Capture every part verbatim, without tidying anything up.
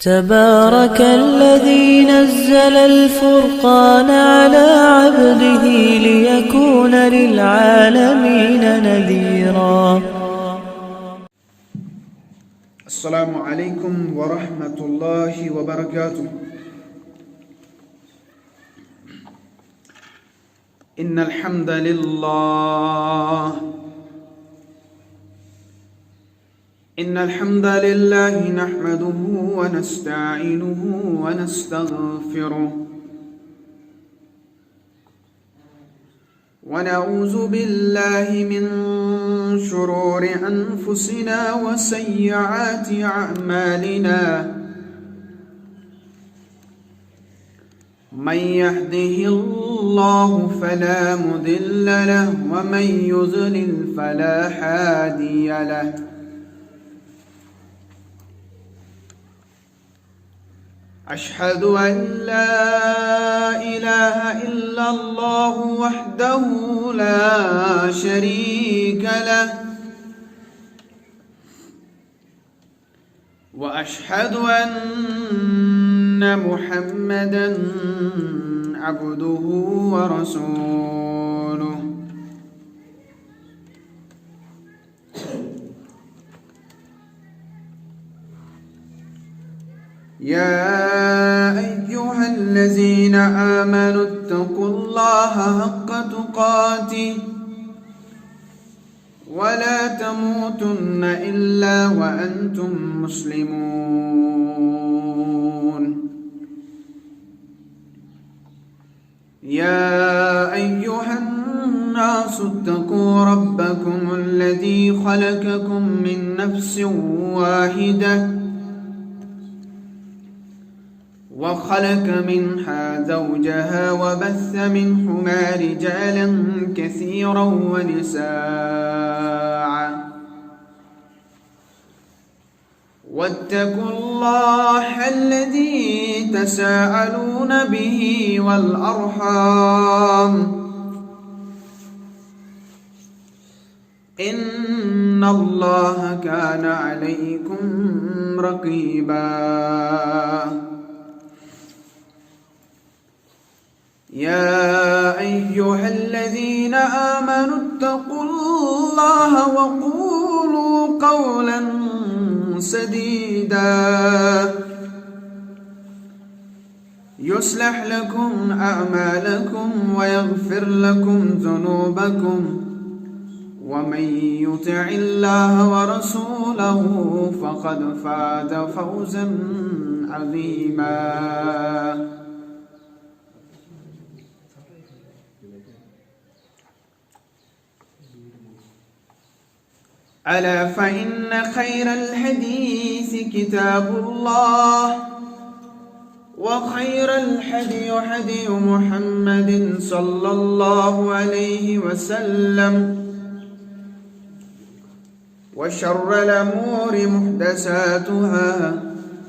تبارك الذي نزل الفرقان على عبده ليكون للعالمين نذيرا. السلام عليكم ورحمة الله وبركاته. إن الحمد لله إن الحمد لله نحمده ونستعينه ونستغفره، ونعوذ بالله من شرور أنفسنا وسيئات أعمالنا. من يهده الله فلا مضل له، ومن يضلل فلا هادي له. أشهد أن لا إله إلا الله وحده لا شريك له، وأشهد أن محمدا عبده ورسوله. يا أيها الذين آمنوا اتقوا الله حق تقاته ولا تموتن إلا وأنتم مسلمون. يا أيها الناس اتقوا ربكم الذي خلقكم من نفس واحدة وخلق منها زوجها وبث منهما رجالا كثيرا ونساء. واتقوا الله الذي تساءلون به والأرحام، إن الله كان عليكم رقيبا. يا أيها الذين آمنوا اتقوا الله وقولوا قولا سديدا يصلح لكم أعمالكم ويغفر لكم ذنوبكم، ومن يطع الله ورسوله فقد فاز فوزا عظيما. ألا فإن خير الحديث كتاب الله، وخير الهدي هدي محمد صلى الله عليه وسلم، وشر الأمور محدثاتها،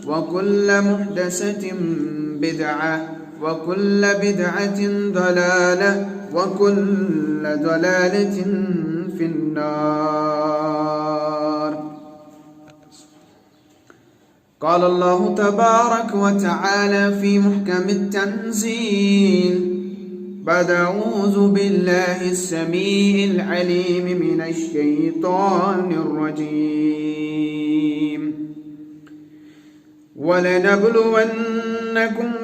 وكل محدثة بدعة، وكل بدعة ضلالة، وكل ضلالة في النار. قال الله تبارك وتعالى في محكم التنزيل بعد أعوذ بالله السميع العليم من الشيطان الرجيم. ولنبلونكم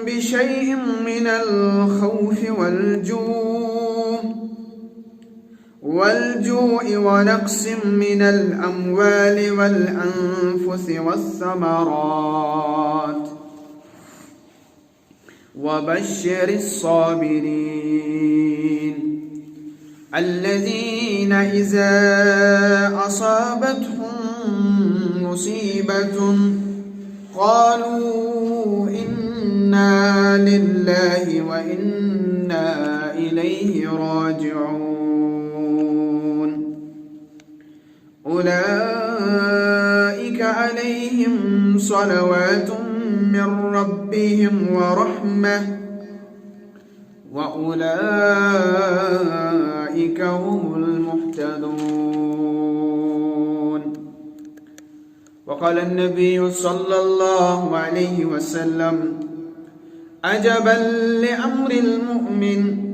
بشيء من الخوف والجوع والجوع ونقص من الأموال والأنفس والثمرات وبشر الصابرين الذين إذا أصابتهم مصيبة قالوا إنا لله وإنا إليه راجعون. أولئك عليهم صلوات من ربهم ورحمة، وأولئك هم المهتدون. وقال النبي صلى الله عليه وسلم: عجبا لأمر المؤمن،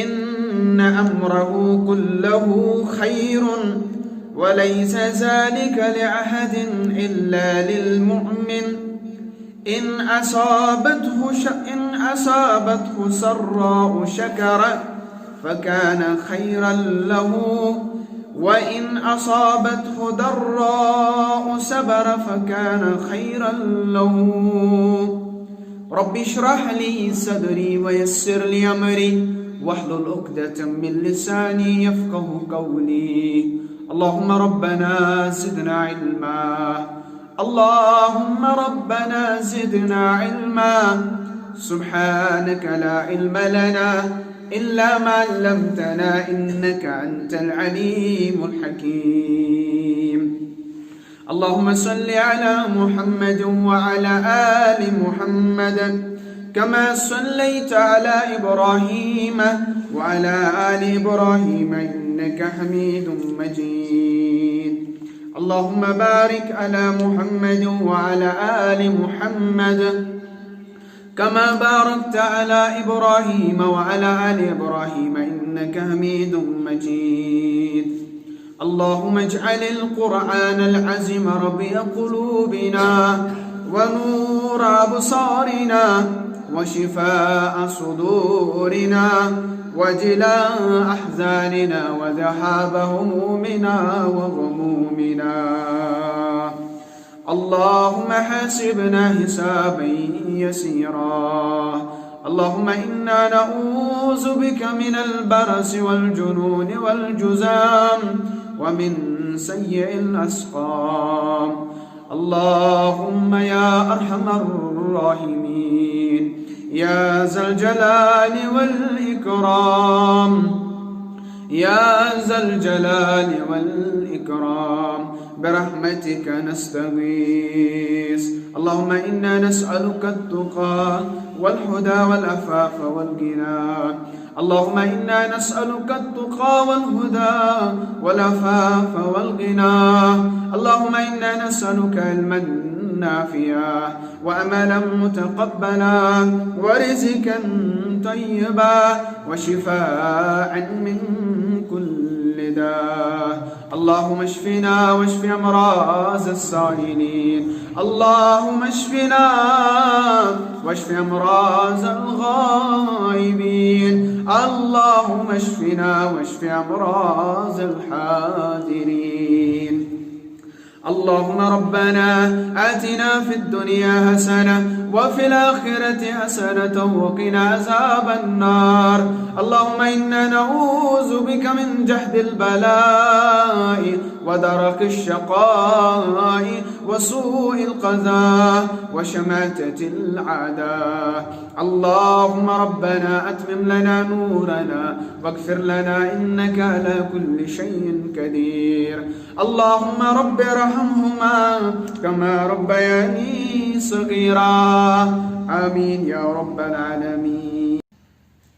إن أمره كله خير، وليس ذلك لأحد إلا للمؤمن. إن أصابته ش-، إن أصابته سراء شكر فكان خيرا له، وإن أصابته ضراء صبر فكان خيرا له. رب اشرح لي صدري ويسر لي أمري واحلل عقدة من لساني يفقه قولي. اللهم ربنا زدنا علما. اللهم ربنا زدنا علما. سبحانك لا علم لنا إلا ما علمتنا إنك أنت العليم الحكيم. اللهم صل على محمد وعلى آل محمد كما صليت على إبراهيم وعلى آل إبراهيم إنك حميد مجيد. اللهم بارك على محمد وعلى آل محمد كما باركت على إبراهيم وعلى آل إبراهيم إنك حميد مجيد. اللهم اجعل القرآن العظيم ربيع قلوبنا ونور أبصارنا وشفاء صدورنا وجلاء أحزاننا وذهاب همومنا وغمومنا. اللهم حاسبنا حسابا يسيرا. اللهم إنا نعوذ بك من البرص والجنون والجذام ومن سيء الأسقام. اللهم يا أرحم الراحمين، يا ذا الجلال والإكرام، يا ذا الجلال والإكرام، برحمتك نستغيث. اللهم إنا نسألك التقى والهدى والعفاف والغنى. اللهم إنا نسألك التقى والهدى والعفاف والغنى. اللهم إنا نسألك علما نافعا وعملا متقبلا ورزقا طيبا وشفاء من كل داء. اللهم اشفنا واشف أمراض السائلين. اللهم اشفنا واشف أمراض الغائبين. اللهم اشفنا واشف أمراض الحاضرين. اللهم ربنا آتنا في الدنيا حسنة وفي الآخرة حسنة وقنا عذاب النار. اللهم إنا نعوذ بك من جهد البلاء ودرك الشقاء وسوء القضاء وشماتة الأعداء. اللهم ربنا أتمم لنا نورنا واغفر لنا إنك على كل شيء قدير. اللهم رب ارحمهما كما ربياني صغيرا. آمين يا رب العالمين.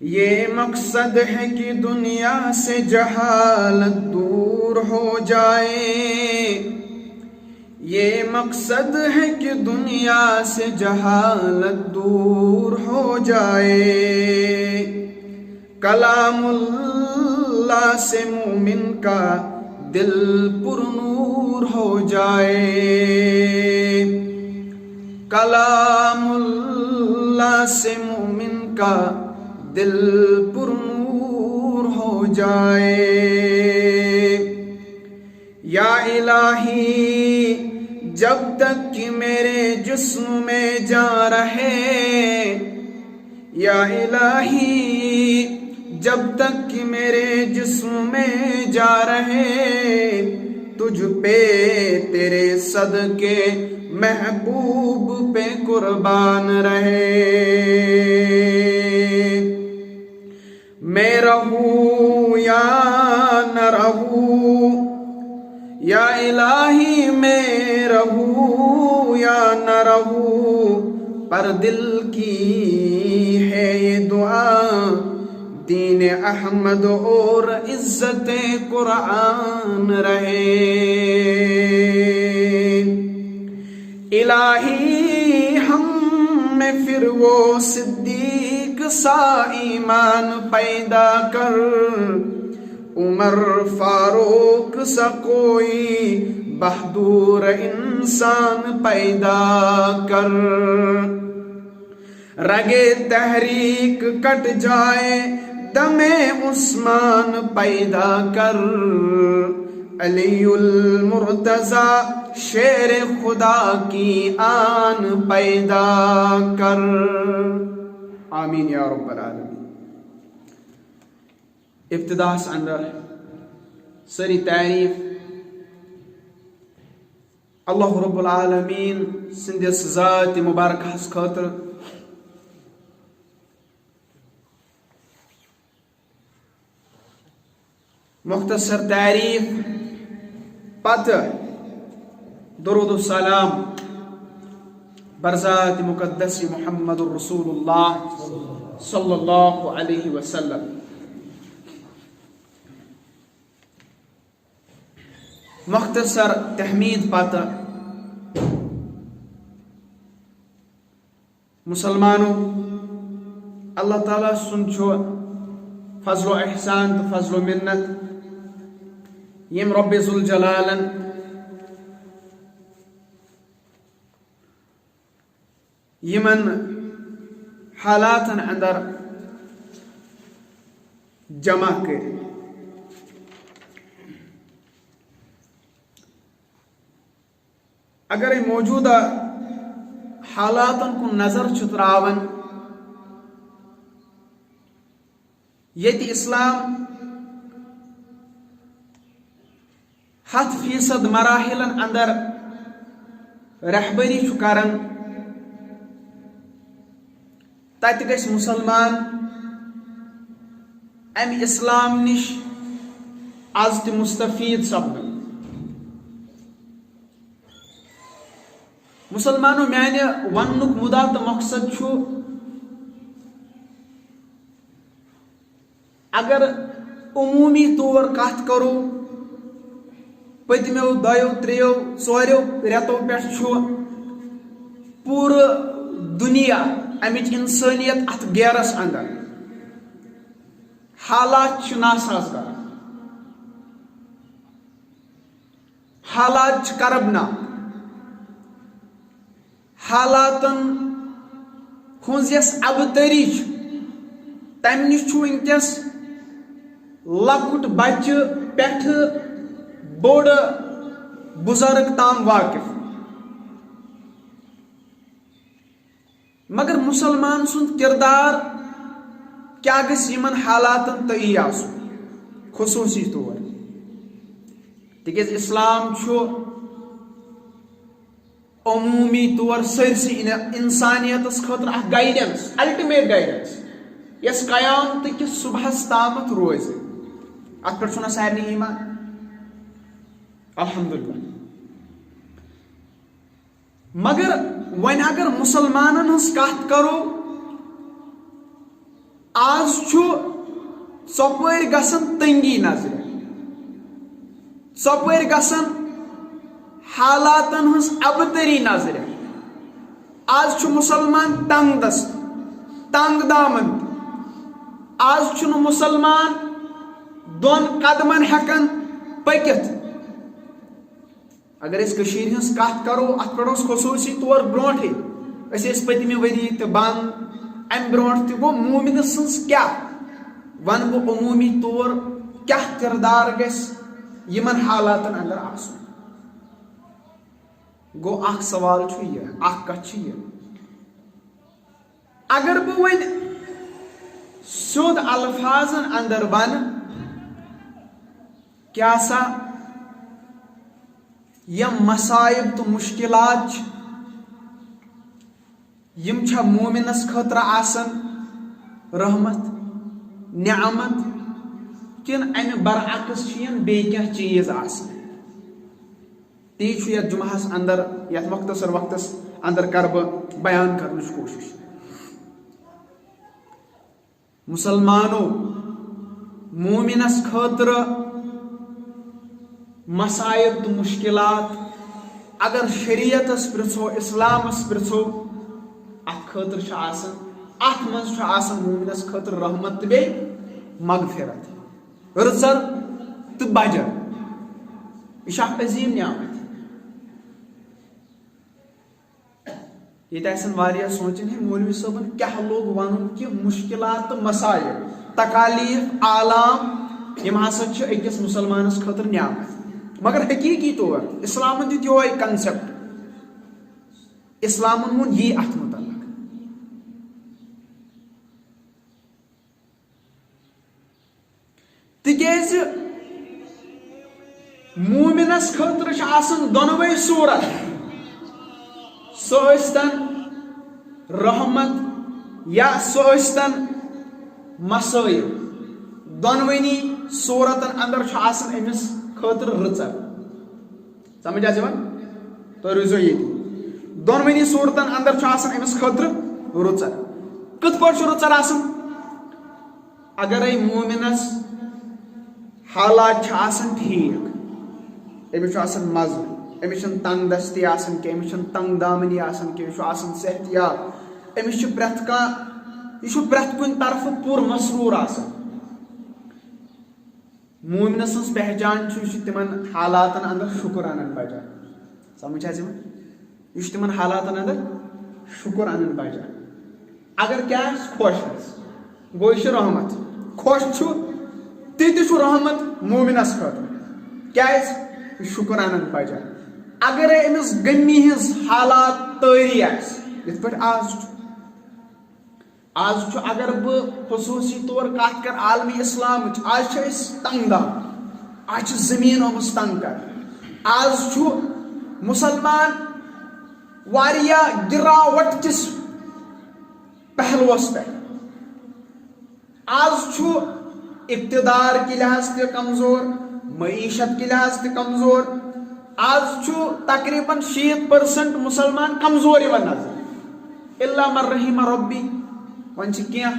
یہ مقصد ہے کہ دنیا سے جہالت دور ہو جائے۔ یہ مقصد ہے کہ دنیا سے جہالت دور ہو جائے۔ کلام اللہ سے مومن کا دل پر نور ہو جائے۔ کلام اللہ سے مومن کا دل پر نور ہو جائے۔ یا الٰہی، جب تک کہ میرے جسم میں جان رہے، یا الٰہی، جب تک کہ میرے جسم میں جان رہے، تجھ پہ تیرے صدقے محبوب پہ قربان رہے۔ میں رہوں یا نہ رہوں، یا الٰہی میں رہوں یا نہ رہوں، پر دل کی ہے یہ دعا، دین احمد اور عزت قرآن رہے۔ الٰہی، ہم میں پھر وہ صدیق سا ایمان پیدا کر، عمر فاروق سا کوئی بہادر انسان پیدا کر۔ رگِ تحریک کٹ جائے، دمِ عثمان پیدا کر، علی المرتضی شیر خدا کی آن پیدا کر۔ آمین یا رب العالمین۔ ابتداہس اندر سٲری تعریف اللہ رب العالمین سٕنٛدِس ذاتِ مبارکہس خٲطرٕ۔ مختصر تعریف پتہٕ درود و سلام بر ذاتِ مقدسِ محمد رسول اللہ صلی اللہ علیہ وسلم۔ مختصر تحمید پتہٕ مسلمانو، اللہ تعالیٰ سُنٛد چھُ فضل و احسان تہٕ فضل و منت، ییٚمۍ رب ذوالجلالن یِمن حالاتن اندر جمع کٔرِتھ۔ اگر أسۍ موجودہ حالاتن کُن نظر چھِ تراوان، ییٚتہِ اسلام ہتھ فیصد مراحلن اندر رہبری چھُ کران، تتہِ گژھِ مسلمان امہِ اسلام نِش از تہِ مستفید سپدُن۔ مسلمانو، میانہِ وننُک مُدا تہٕ مقصد چھُ، اگر عموٗمی طور کتھ کرو، پٔتمیو دۄیو، ترٛیو، ژوریو رٮ۪تو پٮ۪ٹھ چھُ پوٗرٕ دُنیا، امِچ انسٲنیت اتھ گیرس اندر۔ حالات چھِ ناسازگار، حالات چھِ کربناک۔ حالاتن ہٕنٛز یۄس ابتری چھِ، تمہِ نِش چھُ وٕنکیٚس لۄکُٹ بچہِ پٮ۪ٹھٕ بوٚڑ بُزرگ تام واقف۔ مگر مسلمان سُنٛد کردار کیٛاہ گژھِ یِمن حالاتن تہٕ یی آسُن؟ خصوٗصی طور تِکیٛازِ اسلام چھُ عموٗمی طور سٲرسٕے اِن-، انسانیتس خٲطرٕ اکھ گائیڈنس، الٹیمیٹ گائیڈنس، یۄس قیامتہٕ کِس صبحس تامتھ روزِ۔ اتھ پٮ۪ٹھ چھُنہ سارنٕے ایمان؟ الحمدللہ۔ مگر وۄنۍ اگر مسلمانن ہٕنٛز کتھ کرو، آز چھُ ژۄپٲرۍ گژھان تنگی نظرِ، ژۄپٲرۍ گژھان حالاتن ہٕنٛز ابتری نظرِ۔ آز چھُ مسلمان تنگ دست، تنگ دامن۔ آز چھُنہٕ مسلمان دۄن قدمن ہٮ۪کان پٔکِتھ۔ اگر أسۍ کٔشیٖرِ ہٕنٛز کتھ کرو، اتھ پٮ۪ٹھ اوس خصوٗصی طور برونٹھٕے، أسۍ ٲسۍ پٔتمہِ ؤری تہِ بنٛد، امہِ برونٹھ تہِ گوٚو۔ مومنہٕ سٕنٛز کیٛاہ ونہٕ بہٕ عموٗمی طور، کیٛاہ کردار گژھِ یِمن حالاتن اندر آسُن؟ گوٚو، اکھ سوال چھُ یہِ، اکھ کتھ چھِ یہِ، اگر بہٕ وۄنۍ سیوٚد الفاظن اندر ونہٕ، کیٛاہ سا یِم مصائب تہٕ مشکلات چھِ، یِم چھا مومنس خٲطرٕ آسان رحمت، نعمت، کِنہٕ امہِ برعکس چھِ یِم بیٚیہِ کینٛہہ چیٖز آسان؟ تی چھُ یتھ جمعہس اندر، یتھ مختصر وقتس اندر کرٕ بہٕ بیان کرنٕچ کوٗشش۔ مسلمانو، مومنس خٲطرٕ مصائب تہٕ مشکلات اگر شریعتس پرژھو، اسلامس پرژھو، اتھ خٲطرٕ چھُ آسان، اتھ منٛز چھُ آسان مومنس خٲطرٕ رحمت تہٕ بیٚیہِ مغفرت، رٕژر تہٕ بجر۔ یہِ چھُ اکھ عظیٖم نعمت۔ ییٚتہِ آسن واریاہ سونٛچان، ہے، مولوی صٲبن کیٛاہ لوٚگ ونُن کہِ مشکلات تہٕ مسائل، تکالیف، آلام، یِم ہسا چھِ أکِس مسلمانس خٲطرٕ نعمت۔ مگر حقیقی طور اسلامن دیُت یِہوے concept۔ اسلامن ووٚن یی اتھ متعلق۔ تِکیازِ مومنس خٲطرٕ چھِ آسان دۄنوَے صوٗرت، سُہ ٲسۍتن رحمت یا سُہ ٲسۍتن مصٲیب، دۄنوٕنی صوٗرتن اندر چھُ آسان أمِس خٲطرٕ رٕژر۔ سمجھ آسہِ یِوان؟ تُہۍ روٗزیو ییٚتی۔ دۄنوٕنی صوٗرتن اندر چھُ آسان أمِس خٲطرٕ رٕژر۔ کِتھ پٲٹھۍ چھُ رٕژر آسان؟ اگرے مومنس حالات چھِ آسان ٹھیٖک، أمِس چھُ آسان مزٕ، أمِس چھُنہٕ تنگ دستی آسان کینٛہہ، أمِس چھُنہٕ تنگ دامنی آسان کینٛہہ، یہِ چھُ آسان صحت یاب، أمِس چھُ پرٛٮ۪تھ کانٛہہ، یہِ چھُ پرٛٮ۪تھ کُنہِ طرفہٕ پوٗرٕ مسرور آسان۔ مومنہٕ سٕنٛز پہچان چھُ، یہِ چھُ تِمن حالاتن اندر شُکر انن بجا۔ سمجھ چھا یِوان؟ یہِ چھُ تِمن حالاتن اندر شُکر انن بجا۔ اگر کیٛاہ آسہِ، خۄش آسہِ، گوٚو یہِ چھُ رحمت۔ خۄش چھُ، تہِ تہِ چھُ رحمت مومنس خٲطرٕ۔ کیٛازِ؟ یہِ شُکر انن بجا۔ اگرے أمِس غمی ہٕنٛز حالات طٲری آسہِ، یِتھ پٲٹھۍ آز چھُ، آز چھُ، اگر بہٕ خصوٗصی طور کتھ کرٕ عالمِ اسلامٕچ، آز چھِ أسۍ تنگ دار، آز چھِ زٔمیٖن آمٕژ تنگ کرنہٕ۔ آز چھُ مُسلمان واریاہ گراوٹ کِس پہلوس پٮ۪ٹھ۔ آز چھُ اقتدار کہِ لحاظ تہِ کمزور، معیشت کہِ لحاظ تہِ کمزور۔ آز چھُ تقریباً شیٖتھ percent مُسلمان کمزور یِوان نظر۔ الا من رحم ربی، وۄنۍ چھِ کینٛہہ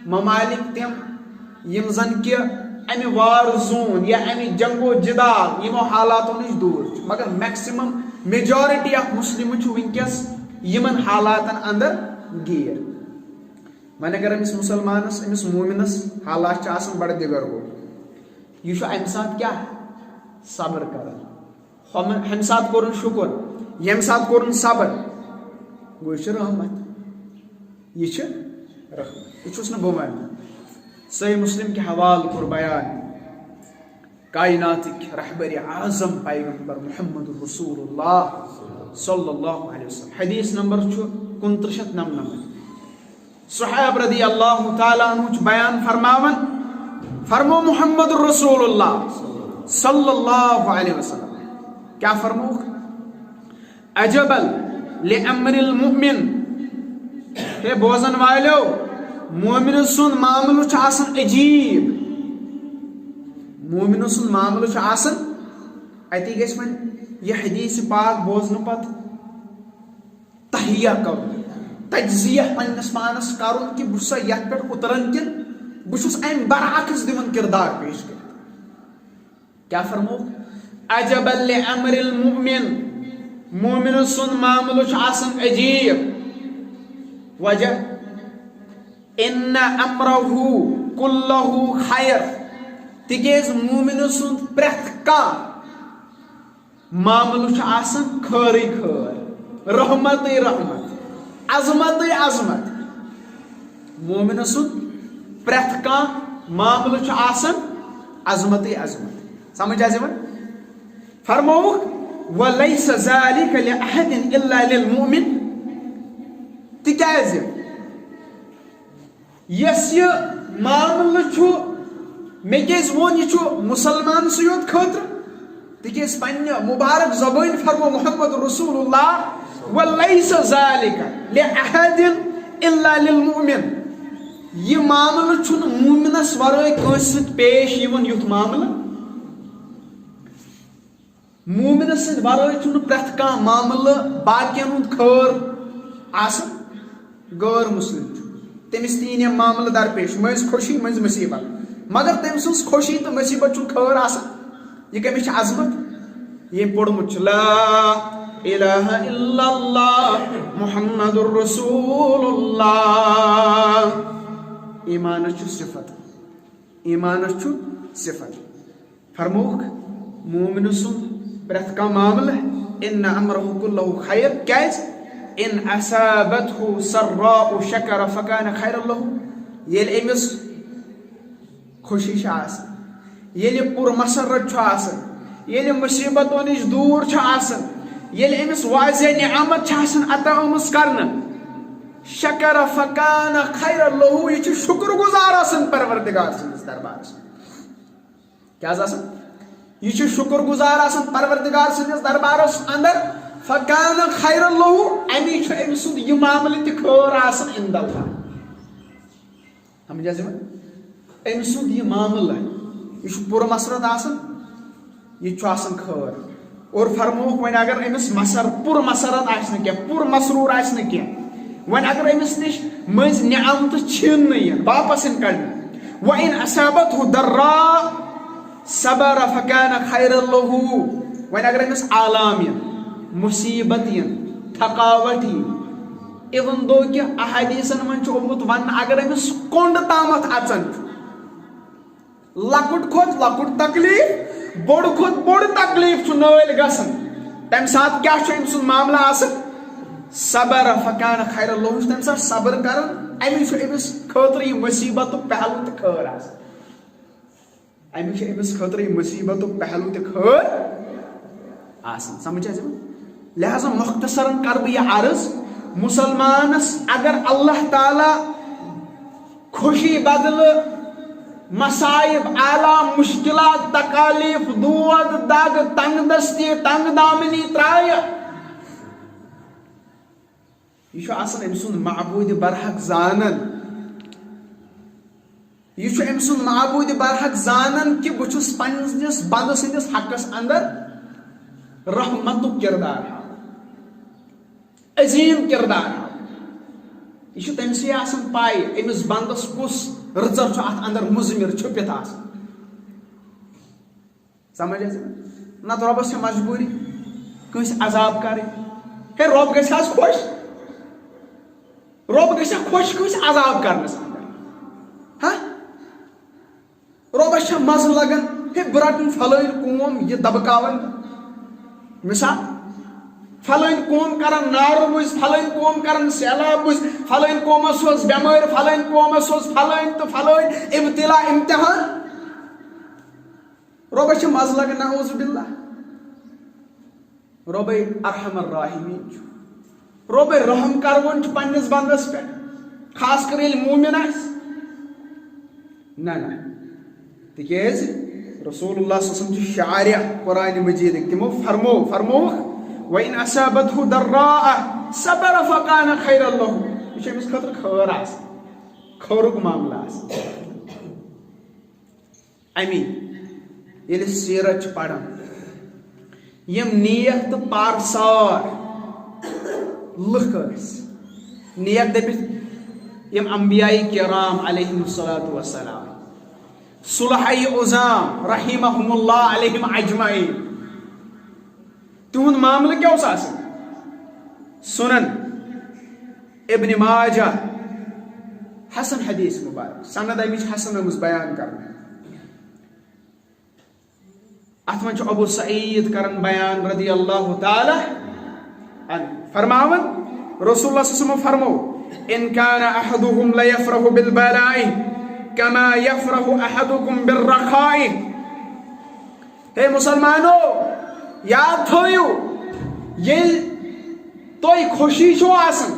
ممالک تِم یِم زن کہِ امہِ war zone یا امہِ جنگ و جدال یِمو حالاتو نِش دوٗر چھِ، مگر maximum، majority of Muslim چھُ وٕنکیٚس یِمن حالاتن اندر گیٖر۔ وۄنۍ اگر أمِس مُسلمانس، أمِس مومنس حالات چھِ آسان بڑٕ دِگر گوٚو، یہِ چھُ امہِ ساتہٕ کیٛاہ؟ صبر کران۔ ہۄمہٕ، ہمہِ ساتہٕ کوٚرُن شُکُر، ییٚمہِ ساتہٕ کوٚرُن صبر، گوٚو یہِ چھُ رحمت، یہِ چھُ رحمت، یہِ چھُس نہٕ بہٕ ونان۔ صحیح مسلم کہِ حوالہٕ کوٚر بیان کائناتٕکۍ رہبر اعظم پیغمبر محمد رسول اللہ صلی اللہ علیہ وسلم۔ حدیث نمبر چھُ کُنترٕہ شیٚتھ نَمنَمَتھ۔ صحاب رضی اللہ تعالیٰ عنہ چھُ بیان فرماوان، فرمو محمد رسول اللہ صلی اللہ علیہ وسلم کیٛاہ فرمووُکھ؟ عجبا لامر المؤمن، ہے بوزن والو، مومنہٕ سُنٛد معاملہٕ چھُ آسان عجیٖب۔ مومنہٕ سُنٛد معاملہٕ چھُ آسان، اتی گژھِ وۄنۍ یہِ حدیث پاک بوزنہٕ پتہٕ تہیہ کرُن، تجزیہ پننِس پانس کرُن کہِ بہٕ چھُسا یتھ پٮ۪ٹھ اُتران کِنہٕ بہٕ چھُس امہِ برعکس دِوان کردار پیش کٔرِتھ۔ کیٛاہ فرموو؟ عجبا لامر المؤمن، مومنہٕ سُنٛد معاملہٕ چھُ آسان عجیٖب۔ وجہ، ان امرہ کلہ خیر، تِکیازِ مومنہٕ سُنٛد پرٛٮ۪تھ کانٛہہ معاملہٕ چھُ آسان خٲرٕے خٲر، رحمتٕے رحمت، عظمتٕے عظمت۔ مومنہٕ سُنٛد پرٛٮ۪تھ کانٛہہ معاملہٕ چھُ آسان عظمتٕے عظمت۔ سمجھ آسہِ یِوان؟ فرمووُکھ، ولیس ذلک لأحد الا للمؤمن، تِکیازِ یۄس یہِ معاملہٕ چھُ، مےٚ کیازِ ووٚن یہِ چھُ مُسلمان سٕے یوت خٲطرٕ؟ تِکیازِ پننہِ مُبارک زبٲنۍ فرمو محمد رسول اللہ، ولیس ذلک لأحد الا للمؤمن۔ یہِ معاملہٕ چھُنہٕ مومنس ورٲے کٲنٛسہِ سۭتۍ پیش یِوان، یُتھ معاملہٕ۔ مومنس سۭتۍ ورٲے چھُنہٕ پرٛٮ۪تھ کانٛہہ معاملہٕ باقین ہُنٛد خٲر آسان۔ غٲر مسلم چھُ، تٔمِس تہِ یِن یِم معاملہٕ درپیش، مٔنٛزۍ خوشی مٔنٛزۍ مُصیبت، مگر تٔمۍ سٕنٛز خوشی تہٕ مُصیبت چھُنہٕ خٲر آسان۔ یہِ کٔمِس چھِ عظمت؟ ییٚمۍ پوٚرمُت چھُ لا الہ الا اللہ محمد رسول اللہ۔ ایمانس چھُ صفت، ایمانس چھُ صفت۔ فرمووُکھ، مومن سُنٛد پرٛٮ۪تھ کانٛہہ معاملہٕ، ان امرہ کلہ خیر، کیازِ؟ ان اصابتہ سراء شکر فکان خیرا لہ۔ ییٚلہِ أمِس خوشی چھِ آسان، ییٚلہِ پُر مسرت چھُ آسان، ییٚلہِ مُصیبتو نِش دوٗر چھُ آسان، ییٚلہِ أمِس واضح نعمت چھِ آسان عطا آمٕژ کرنہٕ، شکر فکان خیر لہو، یہِ چھُ شُکر گُزار آسان پروردگار سٕنٛدِس دربارس منٛز۔ کیٛاہ حظ آسان؟ یہِ چھُ شُکر گُزار آسان پروردگار سٕنٛدِس دربارس اندر، فکان خیر لہو، امی چھُ أمۍ سُنٛد یہِ معاملہٕ تہِ خٲر آسان عند اللہ۔ سمجھ حظ یِوان؟ أمۍ سُنٛد یہِ معاملہٕ، یہِ چھُ پُر مسرت آسان، یہِ تہِ چھُ آسان خٲر۔ اور فرمووُکھ، وۄنۍ اگر أمِس مسر، پُر مسرت آسہِ نہٕ کینٛہہ، پُر مسرور آسہِ نہٕ کینٛہہ، وۄنۍ اگر أمِس نِش مٔنٛزۍ نعمتہٕ چھِن نہٕ یِن، واپس یِن کڑنہٕ، وَإِنْ أَصَابَتْهُ ضَرَّاءُ صَبَرَ فَكَانَ خَيْرًا لَهُ۔ وۄنۍ اگر أمِس آلام یِن، مُصیٖبت یِن، تھکاوٹ یِن، even though کہِ احادیثن منٛز چھُ آمُت وننہٕ، اگر أمِس کۄنٛڈ تامتھ اژان چھُ، لۄکُٹ کھۄتہٕ لۄکُٹ تکلیف، بوٚڑ کھۄتہٕ بوٚڑ تکلیف چھُ نٲلۍ گژھان، تمہِ ساتہٕ کیٛاہ چھُ أمۍ سُنٛد معاملہٕ آسان؟ صبر فکان خیر اللہ، یُس تمہِ ساتہٕ صبر کران، امی چھُ أمِس خٲطرٕ یہِ مُصیبتُک پہلو تہِ خٲر آسان۔ اَمیُک چھُ أمِس خٲطرٕ یہِ مُصیٖبتُک پہلو تہِ خٲر آسان۔ سمجھ حظ یِوان؟ لہذا مختصراً کَرٕ بہٕ یہِ عرض، مُسلمانَس اگر اللہ تعالیٰ خوشی بدلہٕ مصائب، آلام، مشکلات، تکالیف، دود، دگ، تنگ دستی، تنگ دامنی ترایہِ، یہِ چھُ آسان أمۍ سُنٛد معبوٗدِ برحق زانان۔ یہِ چھُ أمۍ سُنٛد معبوٗدِ برحق زانان کہِ بہٕ چھُس پننِس بندٕ سٕنٛدِس حقس اندر رحمتُک کردار ہاوان، عظیٖم کردار ہاوان۔ یہِ چھُ تٔمۍ سٕے آسان پَے أمِس بندس کُس رٕژر چھُ اتھ اندر مُضمر چھُپِتھ آسان۔ سمجھ حظ؟ نتہٕ رۄبس چھےٚ مجبوٗری کٲنٛسہِ عذاب کرٕنۍ۔ ہے، رۄب گژھِ حظ خۄش؟ رۄب گژھِ خۄش کٲنٛسہِ عذاب کرنس اندر؟ ہا؟ رۄبس چھےٚ مزٕ لگان، ہے، بہٕ رٹہٕ فلٲنۍ قوم، یہِ دبکاون۔ مثال، فلٲنۍ قوم کرن نارٕ مٔنٛزۍ، فلٲنۍ قوم کرن سیلاب مٔنٛزۍ، فلٲنۍ قومس سوز بٮ۪مٲرۍ، فلٲنۍ قومس سوز فلٲنۍ تہٕ فلٲنۍ ابتلا، امتحان۔ رۄبس چھِ مزٕ لگان، نعوذ باللہ۔ رۄبے ارحم الراحمین چھُ، رۄبے رحم کرون چھُ پننِس بندس پٮ۪ٹھ، خاص کر ییٚلہِ مومن آسہِ۔ نہ، نہ، تِکیازِ رسول اللہ صلی اللہ علیہ وسلم چھِ شارع قرآن مجیدٕکۍ، تِمو فرمو، فرمووُکھ، وَإِنْ أَصَابَتْهُ ضَرَّاءُ صَبَرَ فَكَانَ خَيْرًا لَهُ۔ یہِ چھُ أمِس خٲطرٕ خٲر آسان، خٲرُک معاملہٕ آسان۔ امی ییٚلہِ سیرت چھِ پران، یِم نیک تہٕ پارسار لُکھ ٲسۍ، نیک دٔپِتھ یِم انبیاء کرام علیہم الصلوۃ والسلام، صلحاء عظام رحمہم اللہ علیہم اجمعین، تِہُنٛد معاملہٕ کیٛاہ اوس آسان؟ سُنن ابن ماجہ، حسن حدیث مبارک، سند اَمِچ حسن آمٕژ بیان کرنہٕ۔ اتھ منٛز چھُ ابو سعید کران بیان رضی اللہ تعالیٰ عنہ، فرماوان، رسول اللہ صلی اللہ علیہ وسلم فرمو، ان کان احدکم لیفرح بالبلاء کما یفرح احدکم بالرخاء۔ ہے مسلمانو، یاد تھٲیِو، ییٚلہِ تۄہہِ خوشی چھو آسان،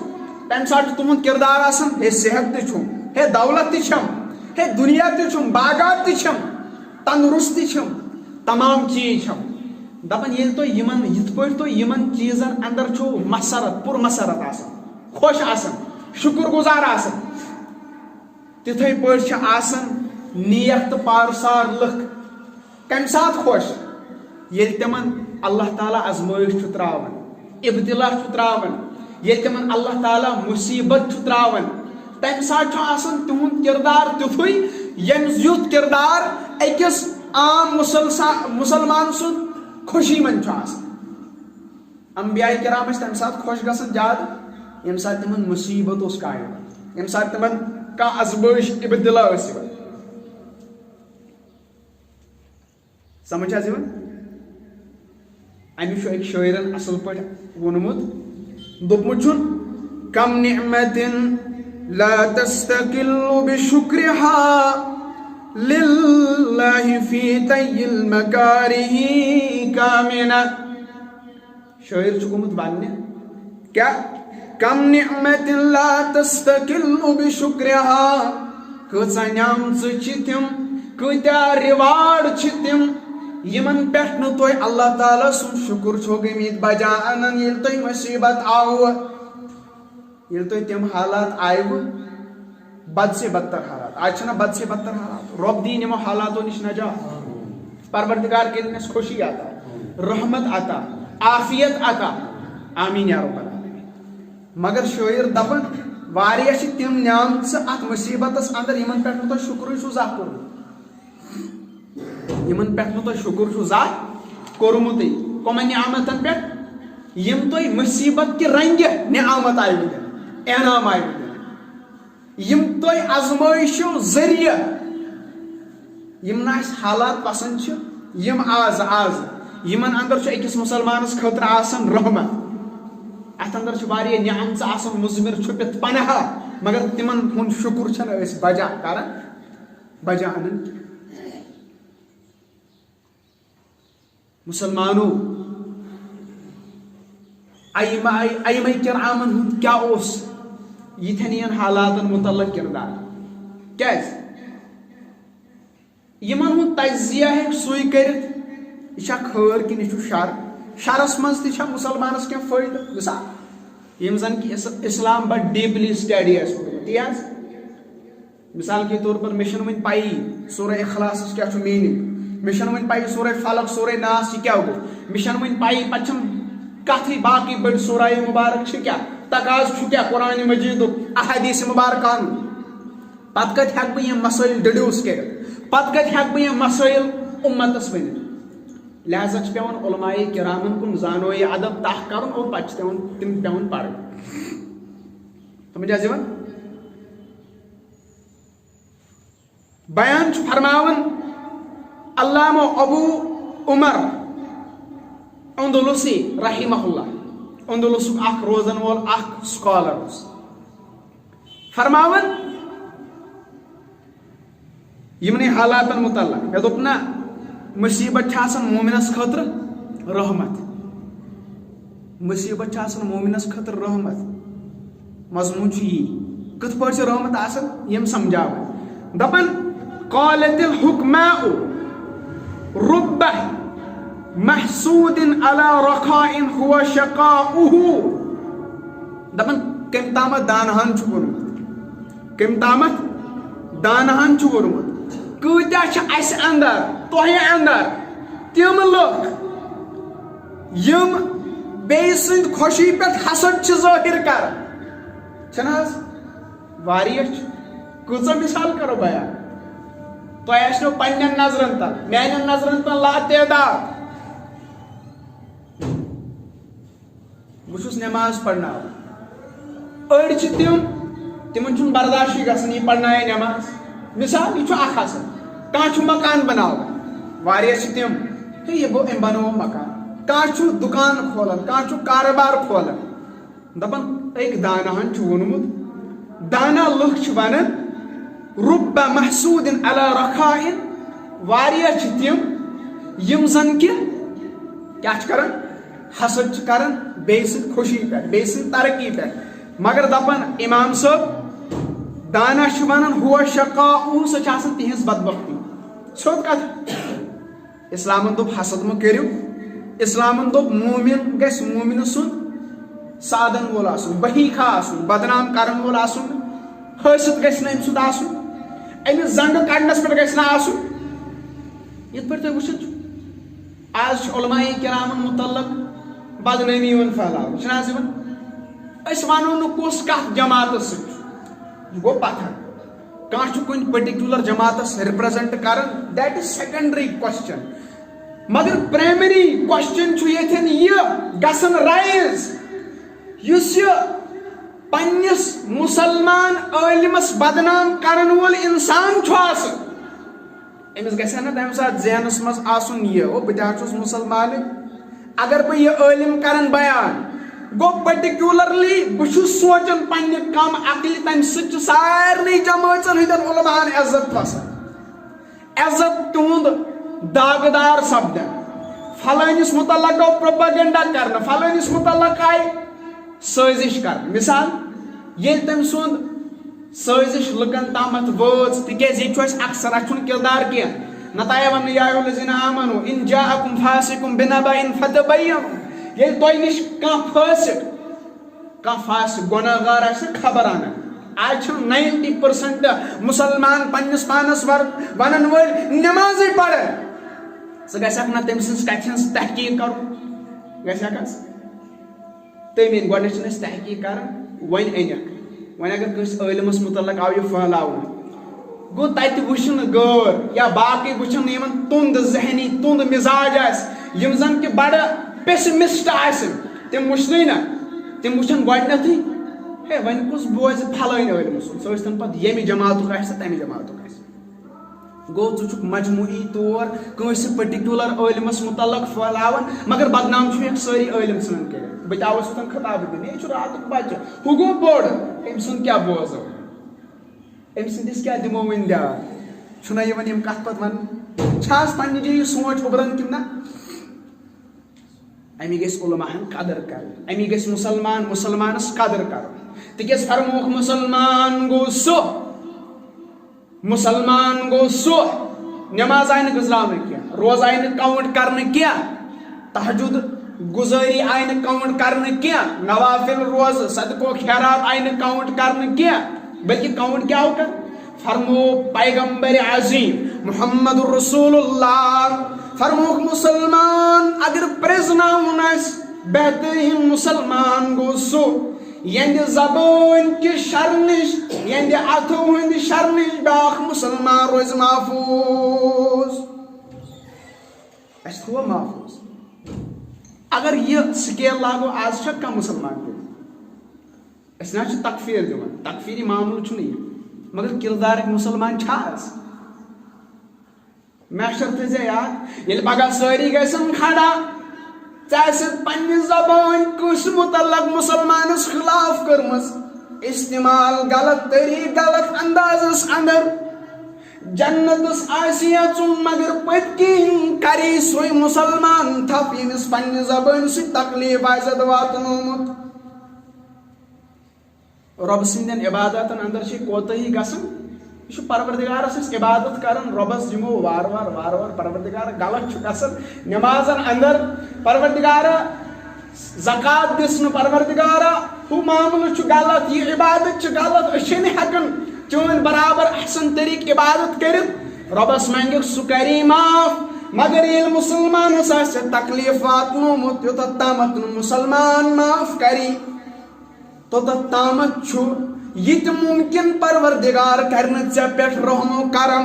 تمہِ ساتہٕ چھُ تُہُنٛد کردار آسان، ہے صحت تہِ چھُم، ہے دولت تہِ چھم، ہے دُنیا تہِ چھُم، باغات تہِ چھم، تندرستی چھم، تمام چیٖز چھم۔ دپان ییٚلہِ تُہۍ یِمن، یِتھ پٲٹھۍ تُہۍ یِمن چیٖزن اندر چھِو مسرت، پُر مسرت آسان، خۄش آسان، شُکر گُزار آسان، تِتھے پٲٹھۍ چھِ آسان نیک تہٕ پارسار لُکھ۔ کمہِ ساتہٕ خۄش؟ ییٚلہِ تِمن اللہ تعالیٰ آزمٲیش چھُ تراوان، ابتلا چھُ تراوان، ییٚلہِ تِمن اللہ تعالیٰ مُصیبت چھُ تراوان، تمہِ ساتہٕ چھُ آسان تِہُنٛد کردار تیُتھُے، ییٚمہِ یُتھ کردار أکِس عام مُسلسا-، مُسلمان سُنٛد خوشی منٛز چھُ آسان۔ انبیاء کرام ٲسۍ تمہِ ساتہٕ خۄش گژھان زیادٕ، ییٚمہِ ساتہٕ تِمن مُصیبت اوس کانٛہہ یِوان، ییٚمہِ ساتہٕ تِمن کانٛہہ ازمٲیش ابتلا ٲس یِوان۔ سمجھ چھا حظ یِوان؟ أمِس چھُ أکۍ شٲعرن اصل پٲٹھۍ ووٚنمُت، دوٚپمُت چھُن، "کم نعمت لا تستقل بشکرها للہ فی طی المکارہ کامنہ۔" شٲعر چھُ گوٚمُت وننہِ، کیٛاہ؟ "کم نعمت لا تستقل بشکرها۔" کۭژاہ نعمژٕ چھِ تِم، کۭتیٛاہ ریوارڈ چھِ تِم، یِمن پٮ۪ٹھ نہٕ تُہۍ اللہ تعالیٰ سُنٛد شُکُر چھِو گٔمٕتۍ بجا انان، ییٚلہِ تۄہہِ مُصیبت آوٕ، ییٚلہِ تۄہہِ تِم حالات آیوٕ، بد سے بدتر حالات۔ آز چھِنہ بد سے بدتر حالات۔ رۄب دِیِن یِمو حالاتو نِش نجات۔ پروردگار کٔرِنۍ اَسہِ خوشی عطا، رحمت عطا، عافیت عطا۔ آمین یا رب العالمین۔ مگر شٲعر دپان، واریاہ چھِ تِم نعمژٕ اتھ مُصیبتس اندر، یِمن پٮ۪ٹھ نہٕ تۄہہِ شُکرُے چھُو زانٛہہ کوٚرمُت۔ یِمن پٮ۪ٹھ نہٕ تۄہہِ شُکُر چھُو زانٛہہ کوٚرمُتٕے۔ کۄمن نعمتن پٮ۪ٹھ؟ یِم تۄہہِ مُصیبت کہِ رنگہِ نعمت آیوٕ دِنہٕ، انعام آیوٕ دِنہٕ۔ یِم تۄہہِ آزمٲیشو ذٔریعہٕ، یِم نہٕ اَسہِ حالات پسند چھِ، یِم آز، آز، یِمن اندر چھُ أکِس مُسلمانس خٲطرٕ آسان رحمت۔ اتھ اندر چھِ واریاہ نعمژٕ آسان مُضمر چھُپِتھ پناہ، مگر تِمن ہُنٛد شُکُر چھِنہٕ أسۍ بجا کران، بجا انان کینٛہہ۔ مُسلمانو، ائمہ، ائمہ کرامن ہُنٛد کیٛاہ اوس یِتھٮ۪ن ہِوٮ۪ن حالاتن مُتعلق کِردار؟ کیٛازِ؟ یِمن ہُنٛد تجزیہ ہیٚکہِ سُے کٔرِتھ، یہِ چھا خٲر کِنہٕ یہِ چھُ شر؟ شرس منٛز تہِ چھا مُسلمانس کینٛہہ فٲیدٕ؟ مثال، یِم زن کہِ اس-، اسلام بڑٕ deeply study آسہِ کوٚرمُت، تی حظ؟ مثال کے طور پر، مےٚ چھَنہٕ وٕنہِ پَیی سورہ اخلاصس کیٛاہ چھُ meaning، مےٚ چھَنہٕ وٕنہِ پَیی سورہ فلق، سورہ ناس یہِ کیٛاہ گوٚو، مےٚ چھَنہٕ وٕنہِ پَیی، پَتہٕ چھَم کَتھٕے باقٕے بٔڑۍ سورہ مبارک چھِ کیٛاہ، تقاضہٕ چھُ کیٛاہ قرآن مجیدُک، احادیث مبارکہ ہن۔ پَتہٕ کَتہِ ہٮ۪کہٕ بہٕ یِم مسٲیِل deduce کٔرِتھ؟ پَتہٕ کَتہِ ہٮ۪کہٕ بہٕ یِم مسٲیِل اُمتس ؤنِتھ؟ لہذا چھُ پٮ۪وان علماء کرامن کُن زانوے ادب تاہ کرُن اور پتہٕ چھِ پٮ۪وان تِم پٮ۪وان پرٕنۍ۔ سمجھ حظ یِوان؟ بیان چھُ فرماوان علامہ ابو عمر اندلسی رحمہ اللہ، اندلسُک اکھ روزن وول اکھ scholar اوس، فرماوان یِمنٕے حالاتن متعلق۔ مےٚ دوٚپ نہ، مُصیبت چھِ آسان مومنس خٲطرٕ رحمت۔ مُصیبت چھِ آسان مومنس خٲطرٕ رحمت۔ مضموٗن چھُ یی، کِتھ پٲٹھۍ چھِ رحمت آسان، یِم سمجھاوان۔ دپان، "قالت الحکماء رب محسود علی رخاء هو شقاؤه۔" دپان، کٔمۍ تامتھ دانہن چھُ ووٚنمُت، کٔمۍ تامتھ دانہن چھُ ووٚنمُت، کۭتیاہ چھِ اسہِ اندر، تۄہہِ اندر تِم لُکھ، یِم بیٚیہِ سٕنٛدِ خوشی پٮ۪ٹھ حسد چھِ ظٲہِر کران؟ چھِنہٕ حظ؟ واریاہ چھِ۔ کۭژاہ مثال کرو بیان؟ تۄہہِ آسنو پننٮ۪ن نظرن تل، میانٮ۪ن نظرن تل لاتعداد۔ بہٕ چھُس نماز پرناوان۔ أڑۍ چھِ تِم، تِمن چھُنہٕ برداشٕے گژھان، یہِ پرنایہِ نماز۔ مثال، یہِ چھُ اکھ آسان، کانٛہہ چھُ مکان بناوان، واریاہ چھِ تِم، ہے، یہِ بہٕ، أمۍ بنوو مکان۔ کانٛہہ چھُ دُکان کھولان، کانٛہہ چھُ کارٕبار کھولان۔ دپان، أکۍ داناہن چھُ ووٚنمُت، دانا لُکھ چھِ ونان، "رب محسود علی رخاء"، واریاہ چھِ تِم، یِم زن کہِ کیٛاہ چھِ کران؟ حسد چھِ کران بیٚیہِ سٕنٛدِ خوشی پٮ۪ٹھ، بیٚیہِ سٕنٛدِ ترقی پٮ۪ٹھ۔ مگر دپان امام صٲب، دانا چھِ ونان، "ہو شقاؤہ"، سۄ چھِ آسان تِہنٛز بدبختی۔ سیوٚد کتھ۔ اسلامن دوٚپ حسد مہ کٔرِو۔ اسلامن دوٚپ مومن گژھِ مومنہٕ سُنٛد سادن وول آسُن، بہیخہ آسُن، بدنام کرن وول آسُن، حٲسد گژھِ نہٕ أمۍ سُنٛد آسُن، أمِس زنٛگہٕ کڑنس پٮ۪ٹھ گژھِ نہٕ آسُن۔ یِتھ پٲٹھۍ تُہۍ وٕچھان چھِو، آز چھُ علماء کرامن متعلق بدنٲمی یِوان پھٔہلاونہٕ، چھُنہٕ حظ یِوان؟ أسۍ ونو نہٕ کُس کتھ جماعتس سۭتۍ چھُ، یہِ گوٚو پتھر۔ کانٛہہ چھُ کُنہِ particular جماعتس represent کران، that is secondary question۔ مگر پرائمری کوسچن چھُ ییٚتھٮ۪ن یہِ گژھن رائز، یُس یہِ پننِس مسلمان عٲلمس بدنام کرن وول انسان چھُ آسان، أمِس گژھِ ہا نہ تمہِ ساتہٕ ذہنس منٛز آسُن یہِ، او، بہٕ تہِ ہا چھُس مسلمانٕے۔ اگر بہٕ یہِ عٲلم کرن بیان، گوٚو پرٹیکولرلی بہٕ چھُس سونچان پننہِ کم عقلہِ، تمہِ سۭتۍ چھُ سارنٕے جمٲژن ہٕنٛدٮ۪ن علماہن عزت کھسان۔ عزت تِہُنٛد داغدار سپدان۔ فلٲنِس متعلق گوٚو پروپیگنڈا کرنہٕ، فلٲنِس متعلق آیہِ سٲزِش کرنہٕ۔ مثال، ییٚلہِ تٔمۍ سُنٛد سٲزِش لُکن تامتھ وٲژ، تِکیازِ ییٚتہِ چھُ اَسہِ اکثر، اَسہِ چھُنہٕ کردار کینٛہہ۔ نتایہ وَننہٕ، یا ایھا الذین آمنو ان جاءکم فاسق بنبأ فتبینوا۔ ییٚلہِ تۄہہِ نِش کانٛہہ فٲسِق، کانٛہہ فاسق گۄناہ گار آسہِ نہ خبر اَنان۔ آز چھِ ناینٹی پٔرسنٹ مسلمان پننِس پانس ور-، ونن وٲلۍ نمازٕے پران۔ ژٕ گژھکھ نہ تٔمۍ سٕنٛز کتھِ ہٕنٛز تحقیق کرُن؟ گژھکھ حظ؟ تٔمۍ أنۍ، گۄڈٕنیتھ چھِنہٕ أسۍ تحقیق کران، وۄنۍ أنِکھ۔ وۄنۍ اگر کٲنٛسہِ عٲلمس متعلق آو یہِ پھٔہلاونہٕ، گوٚو تتہِ وٕچھن غٲر یا باقٕے وٕچھن نہٕ یِمن تُند ذہنی، تُند مزاج آسہِ، یِم زن کہِ بڑٕ پیسمسٹ آسن، تِم وٕچھنٕے نہ، تِم وٕچھن گۄڈٕنیتھٕے، ہے، وۄنۍ کُس بوزِ پھلٲنۍ عٲلمہٕ سُنٛد، سُہ ٲسۍ تن پتہٕ ییٚمہِ جماعتُک آسہِ تہٕ تمہِ جماعتُک آسہِ۔ گوٚو، ژٕ چھُکھ مجموعی طور کٲنٛسہِ پرٹیکولر عٲلمس متعلق پھٔہلاوان، مگر بدنام چھُ یتھ سٲری عٲلم ژھٕنان کٔرِتھ۔ بہٕ تہِ آوُس یوٚتن خطابہٕ دِنہِ، یہِ چھُ راتُک بچہٕ، ہُہ گوٚو بوٚڑ، أمۍ سُنٛد کیٛاہ بوزو؟ أمۍ سٕنٛدِس کیٛاہ دِمو وۄنۍ دیان؟ چھُنہ یِوان یِم کتھ پتہٕ وننہٕ؟ چھا حظ پننہِ جایہِ یہِ سونچ اُبران کِنہٕ نہ؟ اَمی گژھِ علماہن قدر کرٕنۍ، اَمی گژھِ مسلمان مسلمانس قدر کرُن۔ تِکیازِ فرمووُکھ، مسلمان گوٚو سُہ، مسلمان گوٚو سُہ، نماز آیہِ نہٕ گٔنزراونہٕ کینٛہہ، روزٕ آیہِ نہٕ کاؤنٹ کرنہٕ کینٛہہ، تہجد گزٲری آیہِ نہٕ کاؤنٹ کرنہٕ کینٛہہ، نوافل روزٕ، صدقہٕ و خیرات آیہِ نہٕ کاؤنٹ کرنہٕ کینٛہہ، بلکہِ کاؤنٹ کیٛاہ آو کرنہٕ؟ فرموو پیغمبر عظیم محمد رسول اللہ، فرمووُکھ، مسلمان اگر پرزناوُن آسہِ، بہترین مسلمان گوٚو سُہ، یہنٛدِ زبٲنۍ کہِ شرٕ نِش، یہنٛدِ اتھو ہٕنٛدِ شرٕ نِش بیاکھ مسلمان روزِ محفوظ۔ اسہِ تھوٚوا محفوظ؟ اگر یہِ سکیل لاگو، آز چھا کانٛہہ مسلمان تہِ؟ أسۍ نہ حظ چھِ تکفیر دِوان، تکفیری معاملہٕ چھُنہٕ یہِ، مگر کردارٕکۍ مسلمان چھا أسۍ؟ محشر تھٲیزِ یاد، ییٚلہِ پگاہ سٲری گژھن کھڑا، ژےٚ آسہِ پننہِ زبٲنۍ کٲنٛسہِ متعلق مسلمانس خلاف کٔرمٕژ استعمال، غلط طریقہٕ، غلط اندازس اندر۔ جنتس آسہِ یژُن، مگر پٔتۍ کِنۍ کرِ سُے مسلمان تھپھ، ییٚمِس پننہِ زبٲنۍ سۭتۍ تکلیف آسہِ واتنومُت۔ رۄب سٕنٛدٮ۪ن عباداتن اندر چھِ کوتٲہی گژھان۔ یہِ چھُ پروردگارس أسۍ عبادت کران، رۄبس دِمو وارٕ وارٕ، وارٕ وارٕ، پروردگار غلط چھُ گژھان نمازن اندر، پروردگارا زکوٰۃ دِژ نہٕ، پروردگارا ہُہ معاملہٕ چھُ غلط، یہِ عبادت چھِ غلط، أسۍ چھِنہٕ ہٮ۪کان چٲنۍ برابر احسن طریقہٕ عبادت کٔرِتھ۔ رۄبس منٛگہِ سُہ کری معاف، مگر ییٚلہِ مسلمانس آسہِ تکلیف واتنومُت، یوٚتتھ تامتھ نہٕ مسلمان معاف کری، توٚتتھ تامتھ چھُ یہِ تہِ ممکن پروردگار کرِ نہٕ ژےٚ پٮ۪ٹھ رحم و کرم۔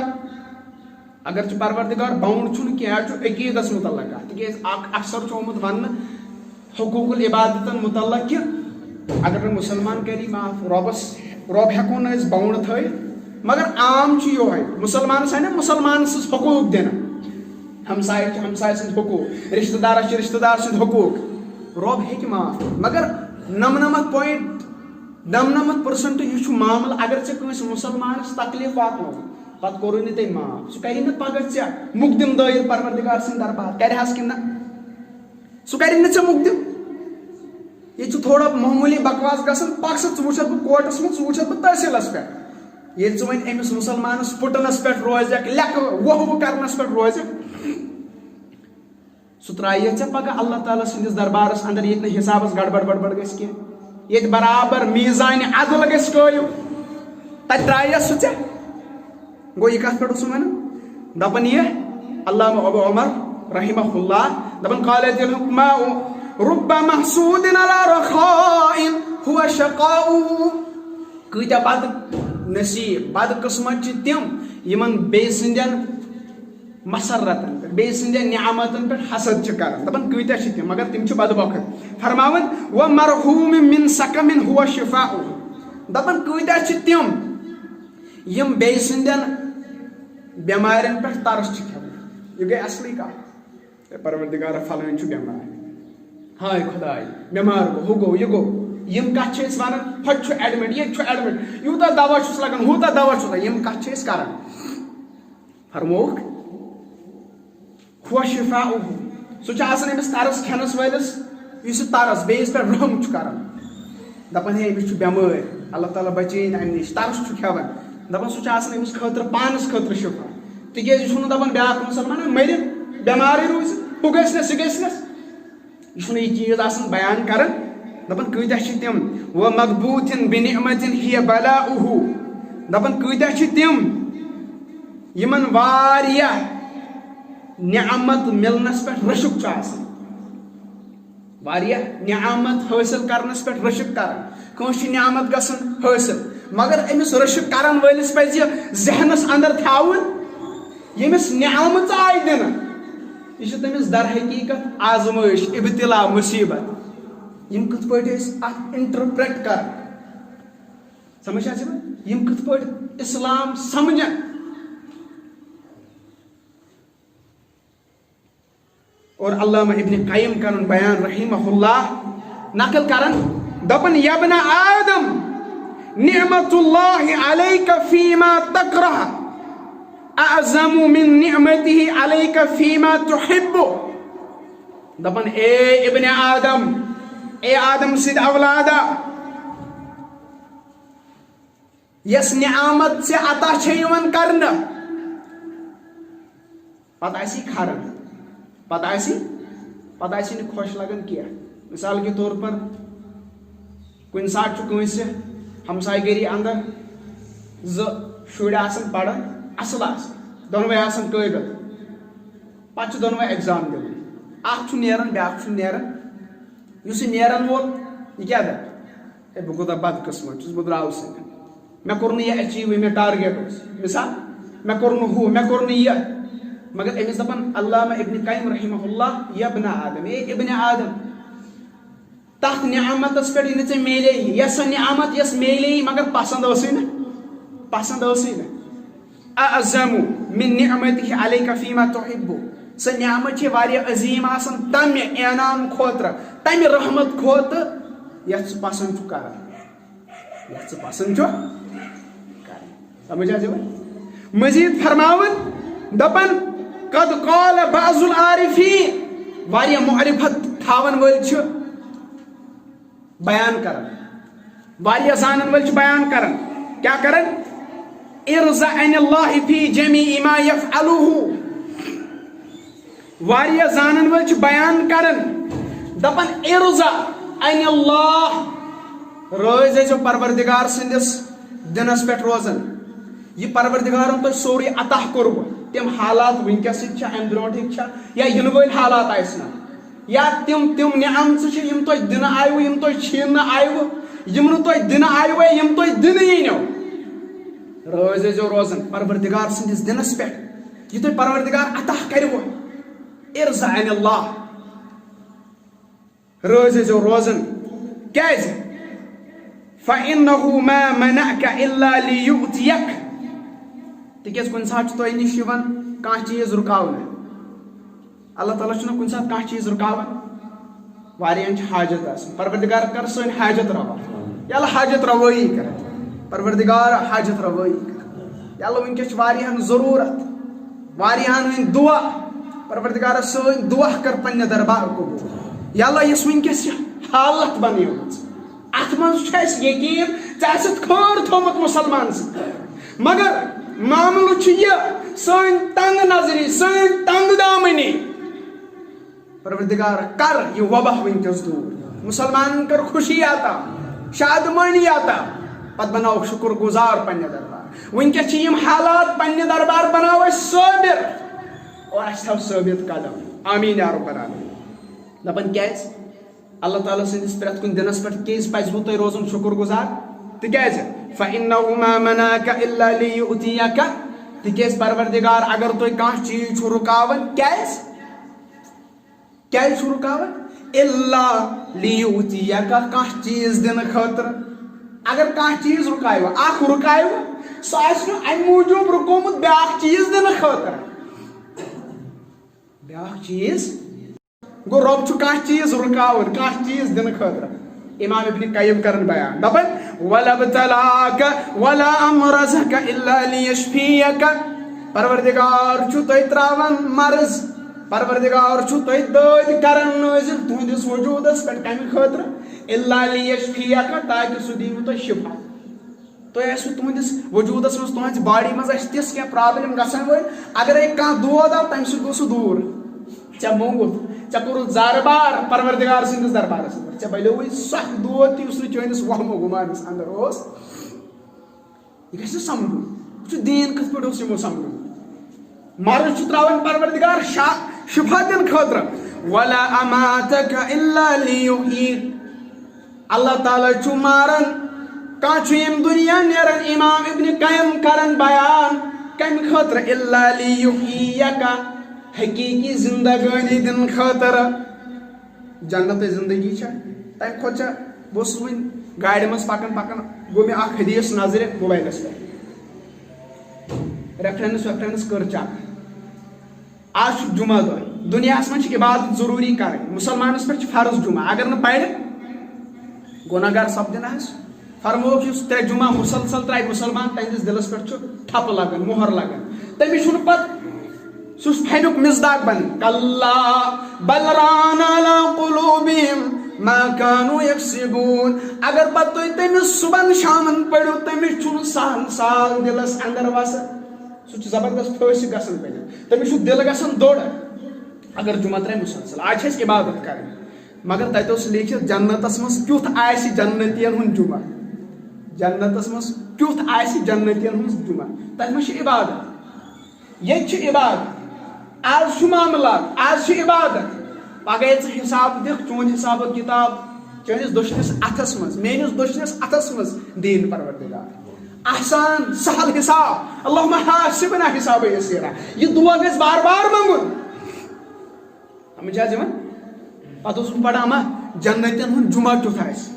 اگرچہِ پروردگار باؤنڈ چھُنہٕ کینٛہہ، چھُ عقیدس متعلق کتھ، تِکیازِ اکھ اکثر چھُ آمُت وننہٕ حقوق العبادتن متعلق کہِ اگر نہٕ مسلمان کری معاف، رۄبس، رۄب ہٮ۪کو نہٕ أسۍ باؤنڈ تھٲیِتھ، مگر عام چھُ یِہوے، مسلمانس آیہِ نہ مسلمان سٕنٛز حقوق دِنہٕ، ہمسایہِ چھِ ہمسایہِ سٕنٛدۍ حقوق، رشتہٕ دارس چھِ رشتہٕ دار سٕنٛدۍ حقوق، رۄب ہیٚکہِ معاف کٔرِتھ۔ مگر نمنمتھ پوینٹ، نمنمتھ پٔرسنٹ یہِ چھُ معاملہٕ، اگر ژےٚ کٲنٛسہِ مسلمانس تکلیف واتنوو، پتہٕ کوٚرُے نہٕ تٔمۍ معاف، سُہ کرِ نہٕ پگاہ ژےٚ مقدم دٲیِر پروردگار سٕنٛدِ دربار، کرِ حظ کِنہٕ نہ؟ سُہ کرِ نہٕ ژےٚ مقدم۔ ییٚتہِ چھُ تھوڑا معموٗلی بکواس گژھان، پکھ سا، ژٕ وٕچھتھ بہٕ کورٹس منٛز، ژٕ وٕچھتھ بہٕ تحصیلس پٮ۪ٹھ۔ ییٚلہِ ژٕ وۄنۍ أمِس مسلمانس پُٹنس پٮ۪ٹھ روزکھ، لیکھٕ وۄہوٕ کرنس پٮ۪ٹھ روزکھ، سُہ ترٛایہِ ژےٚ پگاہ اللہ تعالیٰ سٕنٛدِس دربارس اندر، ییٚتہِ نہٕ حسابس گڑبڑ وڑبڑ گژھِ کینٛہہ، ییٚتہِ برابر میزانِ عدل گژھِ قٲیِم، تتہِ ترٛایہِ سُہ ژےٚ۔ گوٚو، یہِ کتھ پٮ۪ٹھ اوسُم ونان؟ دپان یہِ علامہ ابو عمر رحمہ اللہ، دپان، قالت الحکماء، رب محسود على رخاء هو شقاء۔ کۭتیاہ بد نصیب، بد قسمت چھِ تِم، یِمن بیٚیہِ سٕنٛدٮ۪ن مسرتن بیٚیہِ سٕنٛدٮ۪ن نعمتن پٮ۪ٹھ حسد چھِ کران، دپان کۭتیاہ چھِ تِم، مگر تِم چھِ بدبخت۔ فرماوان، "ومرحوم من سقم هو شفاؤه"، دپان کۭتیاہ چھِ تِم یِم بیٚیہِ سٕنٛدٮ۪ن بٮ۪مارٮ۪ن پٮ۪ٹھ ترس چھِ کھٮ۪وان۔ یہِ گٔے اصلٕے کتھ۔ اے پروردگارا، فلٲنۍ چھُ بٮ۪مار۔ ہاے خداے، بٮ۪مار گوٚو، ہُہ گوٚو، یہِ گوٚو۔ یِم کتھ چھِ أسۍ ونان، ہۄتہِ چھُ ایڈمٹ، ییٚتہِ چھُ ایڈمٹ، یوٗتاہ دوا چھُس لگان، ہوٗتاہ دوا چھُس لگان، یِم کتھ چھِ أسۍ کران۔ فرمووُکھ، "هو شفاؤه"، سُہ چھُ آسان أمِس ترس کھٮ۪نس وٲلِس، یُس یہِ ترس بیٚیِس پٮ۪ٹھ رحم چھُ کران۔ دپان، ہے، أمِس چھُ بٮ۪مٲرۍ، اللہ تعالیٰ بچٲیِن امہِ نِش، ترس چھُ کھٮ۪وان۔ دپان، سُہ چھُ آسان أمِس خٲطرٕ، پانس خٲطرٕ شفا۔ تِکیازِ یہِ چھُنہٕ دپان بیٛاکھ مُسلمان، ہے، مٔرِتھ، بٮ۪مارٕے روٗزِتھ، ہُہ گژھِ نس، یہِ گژھِ نس۔ یہِ چھُنہٕ یہِ چیٖز آسان بیان کران۔ دپان، کۭتیاہ چھِ تِم، "ومکبوتن بنعمت هي بلاؤه"، دپان، کۭتیاہ چھِ تِم یِمن واریاہ نعمت مِلنس پٮ۪ٹھ رشک چھُ آسان، واریاہ نعمت حٲصِل کرنس پٮ۪ٹھ رشک کران۔ کٲنٛسہِ چھِ نعمت گژھان حٲصِل، مگر أمِس رشک کرن وٲلِس پزِ یہِ ذہنس اندر تھاوُن، ییٚمِس نعمت آیہِ دِنہٕ، یہِ چھِ تٔمِس در حقیقت آزمٲیش، ابتلا، مصیبت۔ یِم کِتھ پٲٹھۍ أسۍ اتھ انٹرپریٹ کران، سمجھ چھا یِوان؟ یِم کِتھ پٲٹھۍ اسلام سمجھن؟ اور علامہ ابن قیم کرن بیان رحمہ اللہ، نقل کرن، دپن، "یا ابن آدم، نعمت اللہ علیک فیما تکرہ اعظم من نعمته علیک فیما تحب"۔ دپن، اے ابن آدم، اے آدم سٕنٛدۍ اولادا، یۄس نعمت ژےٚ عطا چھے یِوان کرنہٕ، پتہٕ آسی کھران، پتہٕ آسی، پتہٕ آسی نہٕ خۄش لگان کینٛہہ۔ مثال کے طور پر، کُنہِ ساتہٕ چھُ کٲنٛسہِ ہمسایہِ گٔری اندر زٕ شُرۍ آسان پران، اصل آسان، دۄنوَے آسان قٲبل، پتہٕ چھِ دۄنوَے ایگزام دِوان، اکھ چھُ نیران، بیٛاکھ چھُنہٕ نیران، یُس یہِ نیران وول، یہِ کیٛاہ دپہِ؟ ہے، بہٕ کوٗتاہ بدقٕسمت چھُس، بہٕ درٛاوُس أمۍ۔ مےٚ کوٚر نہٕ یہِ ایچیٖو، یہِ مےٚ ٹارگیٹ اوس۔ مثال، مےٚ کوٚر نہٕ ہُہ، مےٚ کوٚر نہٕ یہِ۔ مگر أمِس دَپان علامہ ابن قیم رحمہ اللہ، "یا ابن آدم، اے ابن آدم، تَتھ نعمتس پٮ۪ٹھ یہِ نہٕ ژےٚ میلے، یۄس سۄ نعمت یۄس میلے، مگر پسند ٲسٕے نہٕ، پسند ٲسٕے نہٕ۔ اعظم من نعمته علیک فیما تحب"، سۄ نعمت چھِ واریاہ عظیٖم آسان تَمہِ انعام خٲطرٕ، تَمہِ رحمت کھۄتہٕ یَتھ ژٕ پسند چھُکھ کران۔ یَتھ ژٕ پسند چھُ کران۔ سمجھ آ یِوان؟ مزید فرماوان، دپان، "قد قال بعض العارفین"، واریاہ معرفت تھاون وٲلۍ چھِ بیان کران، واریاہ زانن وٲلۍ چھِ بیان کران۔ کیٛاہ کران؟ "ارض عن اللہ فی جمیع ما یفعلہ"۔ واریاہ زانن وٲلۍ چھِ بیان کران، دپان، "ارض عن اللہ"، رٲضۍ ٲسۍزیو پروردگار سٕنٛدِس دِنس پٮ۪ٹھ روزان۔ یہِ پروردگارن تۄہہِ سورُے عطا کوٚروٕ، تِم حالات وٕنکیٚسٕکۍ چھِ، امہِ برونٹھٕکۍ چھِ، یا یِنہٕ وٲلۍ حالات آسن، یا تِم، تِم نعمژٕ چھِ، یِم تۄہہِ دِنہٕ آیوٕ، یِم تۄہہِ چھینہٕ آیوٕ، یِم نہٕ تۄہہِ دِنہٕ آیوٕ، یِم تۄہہِ دِنہٕ یِنو۔ رٲضۍ ٲسۍزیو روزان پروردگار سٕنٛدِس دِنس پٮ۪ٹھ، یہِ تۄہہِ پروردگار عطا کروٕ۔ ارض عن اللہ، رٲضۍ ٲسۍزیو روزان۔ کیٛازِ؟ فَإِنَّهُ مَا مَنَعَكَ إِلَّا لِيُعْطِيَكَ۔ تِکیٛازِ کُنہِ ساتہٕ چھُ تۄہہِ نِش یِوان کانٛہہ چیٖز رُکاونہٕ۔ اللہ تعالیٰ چھُنہ کُنہِ ساتہٕ کانٛہہ چیٖز رُکاوان۔ واریاہن چھِ حاجت آسان، پروردگار کر سٲنۍ حاجت روا۔ یا اللہ حاجت روٲیی کر، پروردگار حاجت روٲیی کر۔ یا اللہ وٕنکیٚس چھِ واریاہن ضروٗرت، واریاہن ہٕنٛدۍ دعا، پروردگارس سٲنۍ دعا کر پننہِ دربار قبول۔ یا اللہ یۄس وٕنکیٚس یہِ حالت بنیمٕژ، اتھ منٛز چھُ اَسہِ یقیٖن ژےٚ آسٮ۪تھ خٲر تھوٚومُت مُسلمان سٕنٛدِ خٲطرٕ۔ مگر معاملہٕ چھُ یہِ، سٲنۍ تنگ نظری، سٲنۍ تنگ دامنی، پروردگار کر یہِ وبا وٕنکیٚس دوٗر۔ مُسلمانن کر خوشی عطا، شادمٲنی عطا، پتہٕ بناوکھ شُکر گُزار پننہِ دربار۔ وٕنکیٚس چھِ یِم حالات، پننہِ دربار بناو أسۍ صٲبر اور اَسہِ تھاو ثٲبت قدم۔ آمیٖن یا رب العالمین۔ دپان کیٛازِ؟ اللہ تعالیٰ سٕنٛدِس پرٛٮ۪تھ کُنہِ دِنس پٮ۪ٹھ کیٛازِ پزِوٕ تۄہہِ روزُن شُکر گُزار؟ تِکیٛازِ؟ فَإِنَّهُ مَا مَنَعَكَ إِلَّا لِيُعْطِيَكَ۔ تِکیازِ پروردگار اگر تۄہہِ کانٛہہ چیٖز چھُ رُکاوان، کیازِ؟ کیازِ چھُ رُکاوان؟ الا لیعطیک، کانٛہہ چیٖز دِنہٕ خٲطرٕ۔ اگر کانٛہہ چیٖز رُکاوِ، اکھ رُکاوِ، سُہ آسہِ نہٕ امہِ موٗجوٗب رُکومُت بیٛاکھ چیٖز دِنہٕ خٲطرٕ۔ بیٛاکھ چیٖز گوٚو، رۄب چھُ کانٛہہ چیٖز رُکاوان، کانٛہہ چیٖز دِنہٕ خٲطرٕ۔ امام ابن قیم کرن بیان، دپان، "ولابتلاک ولا امرضک الا لیشفیک۔" پروردگار چھُ تۄہہِ تراوان مرض، پروردگار چھُ تۄہہِ دٲدۍ کران نٲزِل تُہنٛدِس وجوٗدس پٮ۪ٹھ۔ کمہِ خٲطرٕ؟ الا لیشفیک، تاکہِ سُہ دِیِو تۄہہِ شفا۔ تۄہہِ آسِوٕ تُہنٛدِس وجوٗدس منٛز، تُہنٛزِ باڈی منٛز آسہِ تِژھ کینٛہہ پرابلم گژھان وٲلۍ، اگرے کانٛہہ دود آو، تمہِ سۭتۍ گوٚو سُہ دوٗر۔ ژےٚ موٚنگُتھ، ژےٚ کوٚرُتھ زارٕ بار پروردگار سٕنٛدِس دربارس اندر، ژےٚ بلیووُے سُہ اکھ دود تہِ یُس نہٕ چٲنِس وہمہٕ گُمانس اندر اوس۔ یہِ گژھِ نہٕ سمجھُن، وٕچھِو دیٖن کِتھ پٲٹھۍ اوس یِمو سمجھُن۔ مرض چھُ تراوان پروردگار شا-، شفا دِنہٕ خٲطرٕ۔ ولا اماتک الا لیحییک۔ اللہ تعالیٰ چھُ ماران، کانٛہہ چھُ ییٚمہِ دُنیا نیران۔ امام ابن قیم کران بیان، کمہِ خٲطرٕ؟ الا لیحییک، حقیقی زندگٲنی دِنہٕ خٲطرٕ۔ جنتٕچ زندگی چھےٚ تمہِ کھۄتہٕ چھےٚ۔ بہٕ اوسُس وُنہِ گاڑِ منٛز پکان پکان، گوٚو مےٚ اکھ حدیث نظرِ موبایلس پٮ۪ٹھ، ریفرنس ویفرنس کٔر چیک۔ آز چھُ جمعہ دۄہ، دُنیاہَس منٛز چھِ عبادت ضروٗری کَرٕنۍ، مُسلمانَس پٮ۪ٹھ چھُ فرض جمعہ، اگر نہٕ پَرِ، گۄناہ گار سَپدِنہٕ آسہِ۔ فرمووُکھ، یُس ترٛےٚ جمعہ مُسلسل ترٛاوِ مُسلمان، تَہنٛدِس دِلَس پٮ۪ٹھ چھُ ٹھپہٕ لَگان، مۄہر لَگان۔ تٔمِس چھُنہٕ پَتہٕ، سُہ چھُ پھَنیُک مِصداق بَنان۔ کَلّا بَل ران عَلَىٰ قُلُوبِهِم مَّا كَانُوا يَكْسِبُونَ۔ اگر پَتہٕ تُہۍ تٔمِس صُبحن شامَن پٔرِو، تٔمِس چھُنہٕ سہل سہل دِلَس اَندَر وَسان۔ سُہ چھُ زبردست فٲسِق گژھان بٔنِتھ۔ تٔمِس چھُ دِل گژھان دوٚر اگر جمعہ ترٛایہِ مُسلسل۔ آز چھِ اَسہِ عبادت کَرٕنۍ۔ مگر تَتہِ اوس لیٖکھِتھ، جنتَس منٛز کیُتھ آسہِ جنتیَن ہُنٛد جمعہ؟ جنتَس منٛز کیُتھ آسہِ جنتیَن ہُنٛد جمعہ؟ تَتہِ ما چھِ عبادت؟ ییٚتہِ چھِ عبادت۔ آز چھُ معاملات، آز چھِ عبادت۔ پگاہ ییٚلہِ ژٕ حساب دِکھ، چون حساب و کتاب چٲنِس دٔچھنِس اَتھَس منٛز، میٲنِس دٔچھنِس اَتھَس منٛز دِیِن پروردگار۔ آسان، سہل حساب۔ اللہم حاسبنا حسابا یسیرا۔ یہِ دعا گژھِ بار بار منٛگُن۔ سمجھ حظ یِوان؟ پتہٕ اوسُس بہٕ پران، اما جنتین ہُنٛد جمعہ کیُتھ آسہِ؟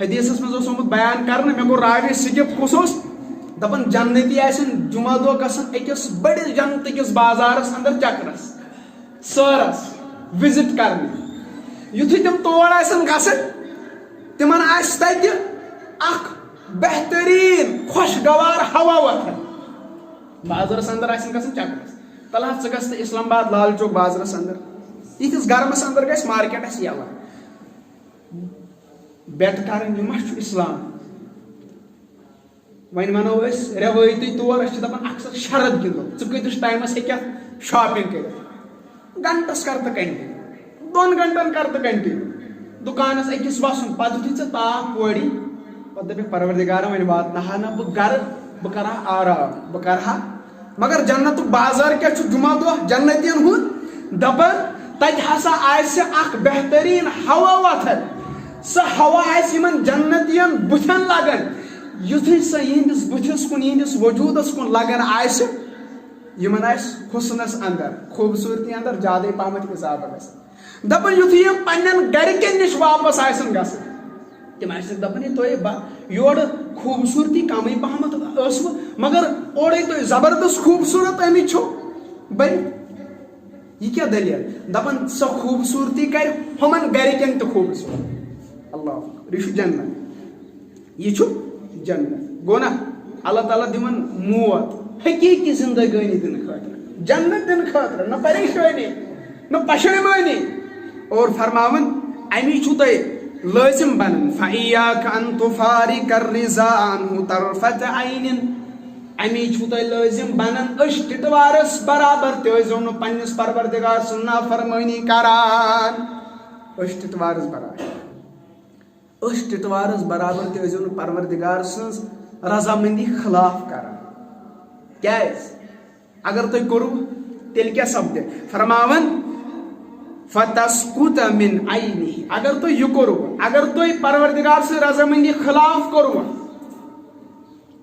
حدیثس منٛز اوس آمُت بیان کرنہٕ، مےٚ کوٚر راوی سِکِپ، کُس اوس؟ دپان جنتی آسن جمعہ دۄہ گژھان أکِس بٔڑِس جنتہٕ کِس بازارس اندر چکرس، سٲرس وزٹ کرنہِ۔ یُتھُے تِم تور آسن گژھان، تِمن آسہِ تتہِ اکھ بہترین خوشگوار ہوا وۄتھان۔ بازرس اندر آسن گژھان چکرس، تلہٕ حظ ژٕ گژھ تہٕ اسلام آباد لال چوک بازرس اندر، یِتھِس گرمس اندر گژھِ مارکیٹ آسہِ یلہٕ۔ بیٹ کرٕنۍ، یہِ ما چھُ اسلام؟ وۄنۍ ونو أسۍ رٮ۪وٲیتی طور، أسۍ چھِ دپان اکثر شرط گِنٛدو، ژٕ کۭتِس ٹایمس ہیٚکھ اَتھ شاپنگ کٔرِتھ؟ گھنٹس کر تہٕ کنٹینیو، دۄن گھنٹن کر تہٕ کنٹینیو۔ دُکانس أکِس وسُن، پتہٕ یُتھُے ژےٚ تاپھ پورِ، پتہٕ دپکھ پروردگارا، وۄنۍ واتناوہا نہ بہٕ گرٕ، بہٕ کرٕ ہا آرام، بہٕ کرٕ ہا۔ مگر جنتُک بازار کیٛاہ چھُ؟ جمعہ دۄہ جنتین ہُنٛد، دپان تتہِ ہسا آسہِ اکھ بہترین ہوا وۄتھان۔ سُہ ہوا آسہِ یِمن جنتین بُتھٮ۪ن لگان۔ یُتھُے سۄ یِہنٛدِس بُتھِس کُن، یِہنٛدِس وجوٗدس کُن لگان آسہِ، یِمن آسہِ حُسنس اندر، خوٗبصوٗرتی اندر زیادَے پہمتھ اضافہٕ گژھان۔ دپان یُتھُے یِم پننٮ۪ن گرِکٮ۪ن نِش واپس آسن گژھان، تِم آسن دپان، "ہے تۄہہِ با-، یورٕ خوٗبصوٗرتی کمٕے پہمتھ ٲسوٕ، مگر اورَے تُہۍ زبردست خوٗبصوٗرت آمٕتۍ چھِو بٔنِتھ۔" یہِ کیٛاہ دٔلیٖل؟ دپان سۄ خوٗبصوٗرتی کرِ ہُمن گرِکٮ۪ن تہِ خوٗبصوٗرت۔ اللہ اکبر، یہِ چھُ جنت۔ یہِ چھُ جنت۔ گوٚو نا؟ اللہ تعالیٰ دِوان موت حقیٖقی زندگٲنی دِنہٕ خٲطرٕ، جنت دِنہٕ خٲطرٕ، نہ پریشٲنی، نہ پشیمٲنی۔ اور فرماوان، اَمی چھُو تۄہہِ لٲزِم بنان، فَإِيَّاكَ أَن تُفَارِقَ الرِّضَا عَنْهُ طَرْفَةَ عَيْنٍ۔ اَمی چھُو تۄہہِ لٲزِم بنان، أچھ ٹِٹوارس برابر تہِ ٲسۍزیو نہٕ پننِس پروردگار سٕنٛز نافرمٲنی کران۔ أچھ ٹِٹوارس برابر۔ أچھ ٹِٹوارس برابر تہِ ٲسۍزیو نہٕ پروردگار سٕنٛز رضامندی خلاف کران۔ کیازِ؟ اگر تُہۍ کوٚروٕ، تیٚلہِ کیٛاہ سپدِ؟ فرماوان، فَتَسْقُطَ مِنْ عَيْنِهِ۔ اگر تُہۍ یہِ کوٚروٕ، اگر تُہۍ پروردگار سٕنٛز رضامندی خلاف کوٚروٕ،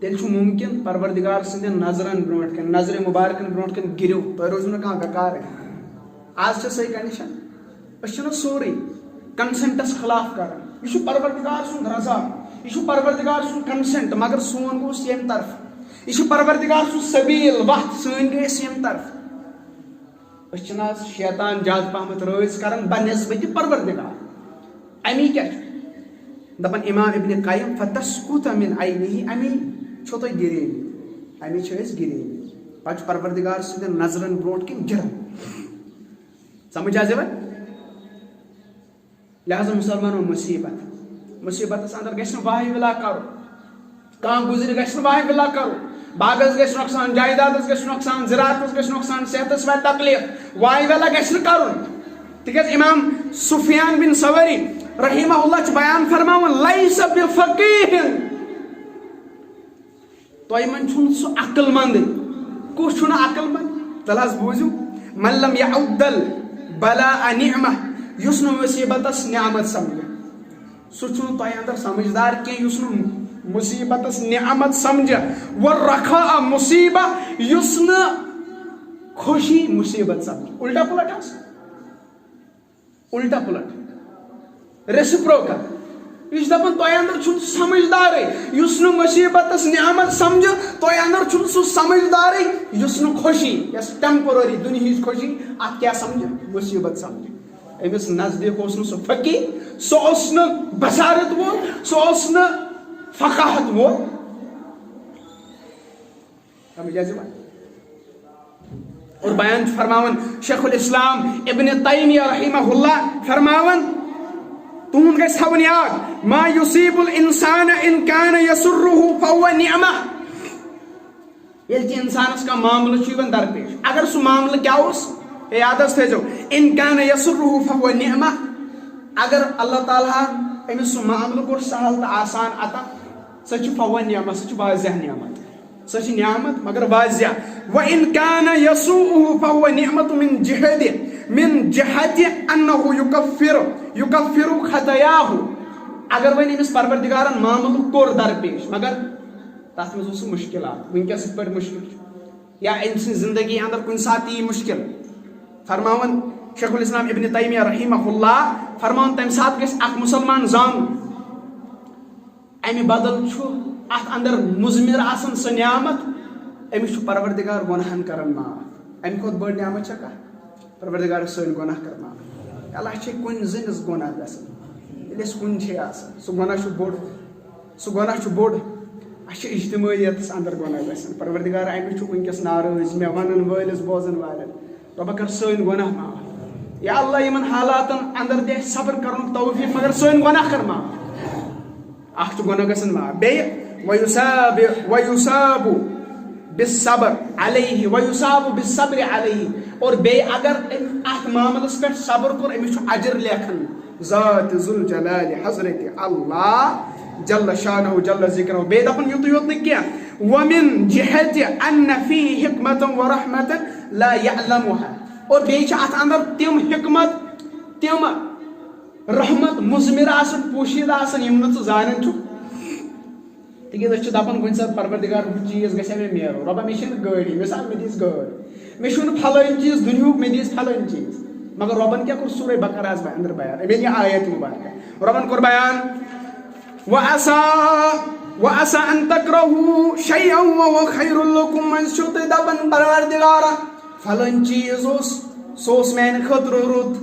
تیٚلہِ چھُ مُمکِن پروردگار سٕنٛدٮ۪ن نظرن برونٛٹھ کَنہِ، نظرِ مُبارکن برونٛٹھ کَنہِ گِرِو، تۄہہِ روزِو نہٕ کانٛہہ بٮ۪کارٕے۔ آز چھِ سۄے کنڈیشن۔ أسۍ چھِنہٕ سورُے کنسنٹس خلاف کران۔ یہِ چھُ پروردگار سُنٛد رضا، یہِ چھُ پروردگار سُنٛد کنسنٹ، مگر سون گوٚو اَسہِ ییٚمہِ طرفہٕ۔ یہِ چھُ پروردگار سُنٛد سبیٖل، وَتھ، سٲنۍ گٔے اَسہِ ییٚمہِ طرفہٕ۔ أسۍ چھِنہٕ آز شیطان زیادٕ پہمتھ رٲضۍ کران بنسبتِ پروردگار۔ امی کیٛاہ چھُ؟ دپان امام ابن قیم، "فتسقط من عینہ"، امی چھو تۄہہِ گِریمٕتۍ، امی چھِ أسۍ گِریمٕتۍ۔ پتہٕ چھُ پروردگار سٕنٛدٮ۪ن نظرن برونٛٹھ کِنۍ گِران۔ سمجھ آز یِوان؟ لہذا مسلمانو، مصیبت، مصیبتس اندر گژھِ نہٕ واہہِ وِلا کرُن۔ کانٛہہ گُزرِ گژھِ نہٕ واہہِ وِلا کرُن۔ باغس گژھِ نۄقصان، جائیدادس گژھِ نۄقصان، زراعتس گژھِ نۄقصان، صحتس واتہِ تکلیف، واہہِ وِلا گژھِ نہٕ کرُن۔ تِکیٛازِ امام سفیان بن ثوری رحمہ اللہ چھُ بیان فرماوان، "لیس بفقیہ"، تۄہہِ منٛز چھُنہٕ سُہ عقل مندٕے۔ کُس چھُنہٕ عقل مند؟ تَلہٕ حظ بوٗزِو، "من لم یعد البلاء نعمہ"، یُس نہٕ مُصیبتس نعمت سمجھِ۔ سُہ چھُنہٕ تۄہہِ اندر سمجھدار کینٛہہ یُس نہٕ مُصیبتس نعمت سمجھِ۔ "والرخاء مصیبہ"، یُس نہٕ خوشی مُصیبت سمجھِ۔ الٹا پلٹ حظ۔ الٹا پلٹ۔ ریسپروکل۔ یہِ چھُ دپان، تۄہہِ اندر چھُنہٕ سمجھدارٕے۔ یُس نہٕ مُصیبتس نعمت سمجھِ، تۄہہِ اندر چھُنہٕ سُہ سمجھدارٕے، یُس نہٕ خوشی، یۄس ٹیمپرری دُنیہٕچ خوشی، اتھ کیٛاہ سمجھِ؟ مُصیبت سمجھِ۔ أمِس نزدیٖک اوس نہٕ سُہ فقیہ، سُہ اوس نہٕ بصارت وول، سُہ اوس نہٕ فقاہت وول۔ سمجھ آز یِوان؟ اور بیان چھُ فرماوان شیخ الاسلام ابن تیمیہ رحمہ اللہ، فرماوان، تُہُنٛد گژھِ تھاوُن یاد، "ما یصیب الانسان ان کان یسرہ فہو نعمہ"۔ ییٚلہِ تہِ انسانس کانٛہہ معاملہٕ چھُ یِوان درپیش، اگر سُہ معاملہٕ کیٛاہ اوس، ہے، یاد حظ تھٲیزیو، "ان کان یسرہ فہو نعمہ"، اگر اللہ تعالیٰ ہن أمِس سُہ معاملہٕ کوٚر سہل تہٕ آسان عطا، سۄ چھِ فہو نعمہ، سۄ چھِ واضح نعمت۔ سۄ چھِ نعمت مگر واضح۔ "وَإِن كَانَ يَسُوءُهُ فَهُوَ نِعْمَةٌ مِنْ جِهَتِهِ، مِنْ جِهَتِ أَنَّهُ يُكَفِّرُ، يُكَفِّرُ خَطَايَاهُ"۔ اگر وۄنۍ أمِس پروردگارن معاملہٕ کوٚر درپیش، مگر تتھ منٛز اوس سُہ مُشکلات۔ وٕنکیٚس یِتھ پٲٹھۍ مُشکل چھُ، یا أمۍ سٕنٛز زندگی اندر کُنہِ ساتہٕ یی مُشکل، فرماوان شیخ الاسلام ابن تیمیہ رحمہ اللہ، فرماوان، تمہِ ساتہٕ گژھِ اکھ مُسلمان زانُن، امہِ بدل چھُ اتھ اندر مُضمر آسان سۄ نعمت، أمِس چھُ پروردگار گۄناہن کران معاف۔ امہِ کھۄتہٕ بٔڑ نعمت چھےٚ کانٛہہ؟ پروردگار سٲنۍ گۄناہ کر معاف۔ اللہ چھِ کُنہِ زٔنِس گۄناہ گژھان، ییٚلہِ أسۍ کُنہِ چھِ آسان، سُہ گۄناہ چھُ بوٚڑ، سُہ گۄناہ چھُ بوٚڑ۔ اَسہِ چھِ اجتمٲعیتس اندر گۄناہ گژھان۔ پروردگار، امِس چھُ وٕنکیٚس ناراض، مےٚ ونن وٲلِس، بوزن والٮ۪ن۔ رۄبہ کر سٲنۍ گۄناہ معاف۔ یا اللہ، یِمن حالاتن اندر دِ اَسہِ صبر کرنُک توفیق، مگر سٲنۍ گۄناہ کر معاف۔ اکھ چھُ گۄناہ گژھان معاف۔ بیٚیہِ، "وَيُثَابُ، وَيُثَابُ بِالصَّبْرِ عَلَيْهِ، وَيُثَابُ بِالصَّبْرِ عَلَيْهِ"، اور بیٚیہِ اگر أمۍ اتھ معاملس پٮ۪ٹھ صبر کوٚر، أمِس چھُ اجر لیکھان ذات ذوالجلال حضرت اللہ جل شانہ جل ذکرہ۔ بیٚیہِ دپان یُتُے یوت نہٕ کینٛہہ، "وَمِنْ جِهَتِ أَنَّ فِيهِ حِكْمَةً وَرَحْمَةً لَا يَعْلَمُهَا"، اور بیٚیہِ چھِ اتھ اندر تِم حکمت، تِم رحمت مُضمر آسان، پوشیدہ آسان، یِم نہٕ ژٕ زانان چھُکھ۔ تِکیازِ أسۍ چھِ دپان کُنہِ ساتہٕ، "پروردگار، ہُہ چیٖز گژھِ ہا مےٚ میلُن، رۄبا، مےٚ چھِنہٕ گٲڑی، مثال، مےٚ دِس گٲڑۍ، مےٚ چھُنہٕ پھلٲنۍ چیٖز دُنیہُک، مےٚ دِس پھلٲنۍ چیٖز"۔ مگر رۄبن کیٛاہ کوٚر؟ سورہ بقرہ آز بہٕ اندر بیان، اَمے یہِ آیت مُبارکہ۔ رۄبن کوٚر بیان، "وَعَسَىٰ، وَعَسَىٰ أَن تَكْرَهُوا شَيْئًا وَهُوَ خَيْرٌ لَكُمْ"، وۄنۍ چھِو تُہۍ دپان، پروردگارا، فلٲنۍ چیٖز اوس، سُہ اوس میانہِ خٲطرٕ رُت،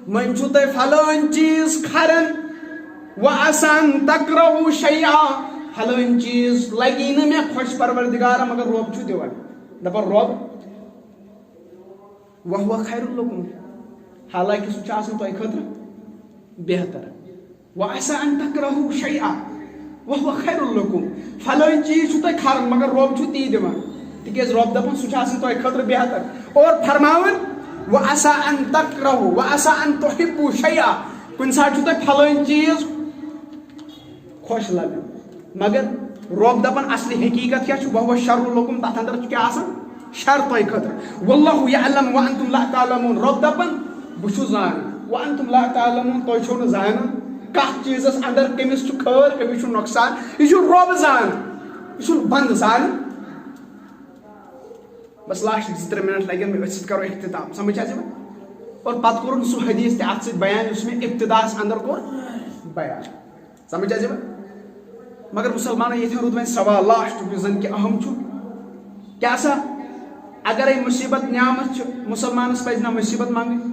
وۄنۍ چھُو تۄہہِ فلٲنۍ چیٖز کھران، "وَعَسَىٰ أَن تَكْرَهُوا شَيْئًا"، فلٲنۍ چیٖز لگی نہٕ مےٚ خۄش، پروردگارا، مگر رۄب چھُ دِوان۔ دپان، رۄب، "وَهُوَ خَيْرٌ لَكُمْ"، حالانکہ سُہ چھُ آسان تۄہہِ خٲطرٕ بہتر۔ "وَعَسَىٰ أَن تَكْرَهُوا شَيْئًا وَهُوَ خَيْرٌ لَكُمْ"، فلٲنۍ چیٖز چھُ تۄہہِ کھران، مگر رۄب چھُ تی دِوان، تِکیازِ رۄب دَپان سُہ چھُ آسان تۄہہِ خٲطرٕ بہتر۔ اور فرماوان، "وَعَسَىٰ أَن تَكْرَهُوا، وَعَسَىٰ أَن تُحِبُّوا شَيْئًا"، کُنہِ ساتہٕ چھُ تۄہہِ فلٲنۍ چیٖز خۄش لگان، مگر رۄب دَپان اصلی حقیٖقت کیٛاہ چھُ؟ "وَهُوَ شَرٌّ لَكُمْ"، تَتھ اندر چھُ کیٛاہ آسان؟ شر تۄہہِ خٲطرٕ۔ "وَاللَّهُ يَعْلَمُ وَأَنْتُمْ لَا تَعْلَمُونَ"، رۄب دَپان، "بہٕ چھُس زانان"، "وَأَنْتُمْ لَا تَعْلَمُونَ"، تُہۍ چھِو نہٕ زانان کَتھ چیٖزَس اندر کٔمِس چھُ خٲر، کٔمِس چھُ نۄقصان، یہِ چھُ رۄب زانان۔ یہِ چھُنہٕ بنٛد زالُن۔ بس لاسٹ زٕ ترٛےٚ منٹ لگن مےٚ، أتھۍ سۭتۍ کرو اختتام۔ سمجھ آسہِ یِوان؟ اور پتہٕ کوٚرُن سُہ حدیث تہِ اتھ سۭتۍ بیان یُس مےٚ ابتداہس اندر کوٚر بیان۔ سمجھ آسہِ یِوان؟ مگر مسلمانو، ییٚتٮ۪ن روٗد وۄنۍ سوال لاسٹُک یُس زن کہِ اہم چھُ۔ کیٛاہ سا؟ اگرے مصیبت نعمت چھِ، مسلمانس پزِ نہ مصیبت منگٕنۍ؟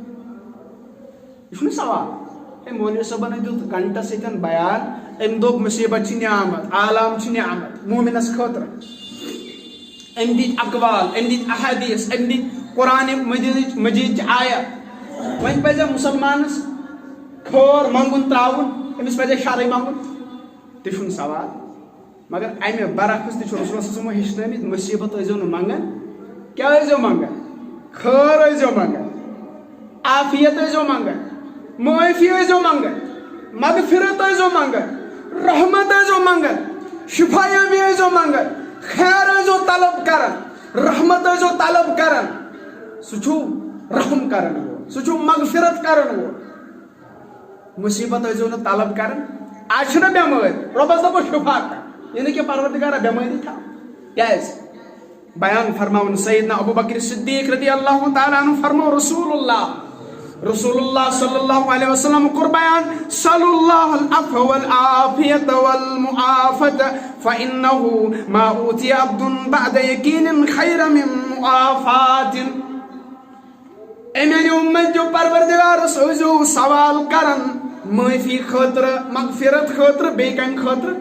یہِ چھُنہٕ سوال۔ ہے، مولوی صٲبن دیُت گھنٹس ییٚتٮ۪ن بیان، أمۍ دوٚپ مصیبت چھِ نعمت، آلام چھِ نعمت مومنس خٲطرٕ۔ أمۍ دِتۍ اقوال، أمۍ دِتۍ احادیث، أمۍ دِتۍ قرآن مجیدٕچ، مجیدچہِ آیت۔ وۄنۍ پزِ مسلمانس خٲر منگُن تراوُن، أمِس پزِ شرٕے منگُن۔ تہِ چھُنہٕ سوال۔ مگر امہِ برعکس تہِ چھُ رسول صلی اللہ علیہ وسلمو ہیٚچھنٲومٕتۍ، مصیبت ٲسۍزیو نہٕ منگان۔ کیٛاہ ٲسۍزیو منگان؟ خٲر ٲسۍزیو منگان، عافیت ٲسۍزیو منگان، معٲفی ٲسۍزیو منگان، مغفرت ٲسۍزیو منگان، رحمت ٲسۍزیو منگان، شفا یابی ٲسۍزیو منگان، خیر ٲسۍزیو طلب کران، رحمت ٲسۍزیو طلب کران۔ سُہ چھُ رحم کرن وول، سُہ چھُ مغفرت کرن وول۔ مصیبت ٲسۍزیو نہٕ طلب کران۔ آز چھُنہ بٮ۪مٲرۍ، رۄبس دپو شفا کر، یہِ نہٕ کینٛہہ پروردگارا بٮ۪مٲری تھاو۔ کیٛازِ؟ بیان فرماوُن سیدنا ابو بکر صدیق رضی اللہ تعالیٰ عنہ فرمو رسول اللہ، رسول اللہ صلی اللہ علیہ وسلم کوٚر بیان، "صلوا الله العفو والعافية والمعافاة، فإنه ما أوتي عبد بعد يقين خيرا من معافاة." اے میانہِ امت جو پروردگارس ٲسۍزیو سوال کران معٲفی خٲطرٕ، مغفرت خٲطرٕ، بیٚیہِ کمہِ خٲطرٕ؟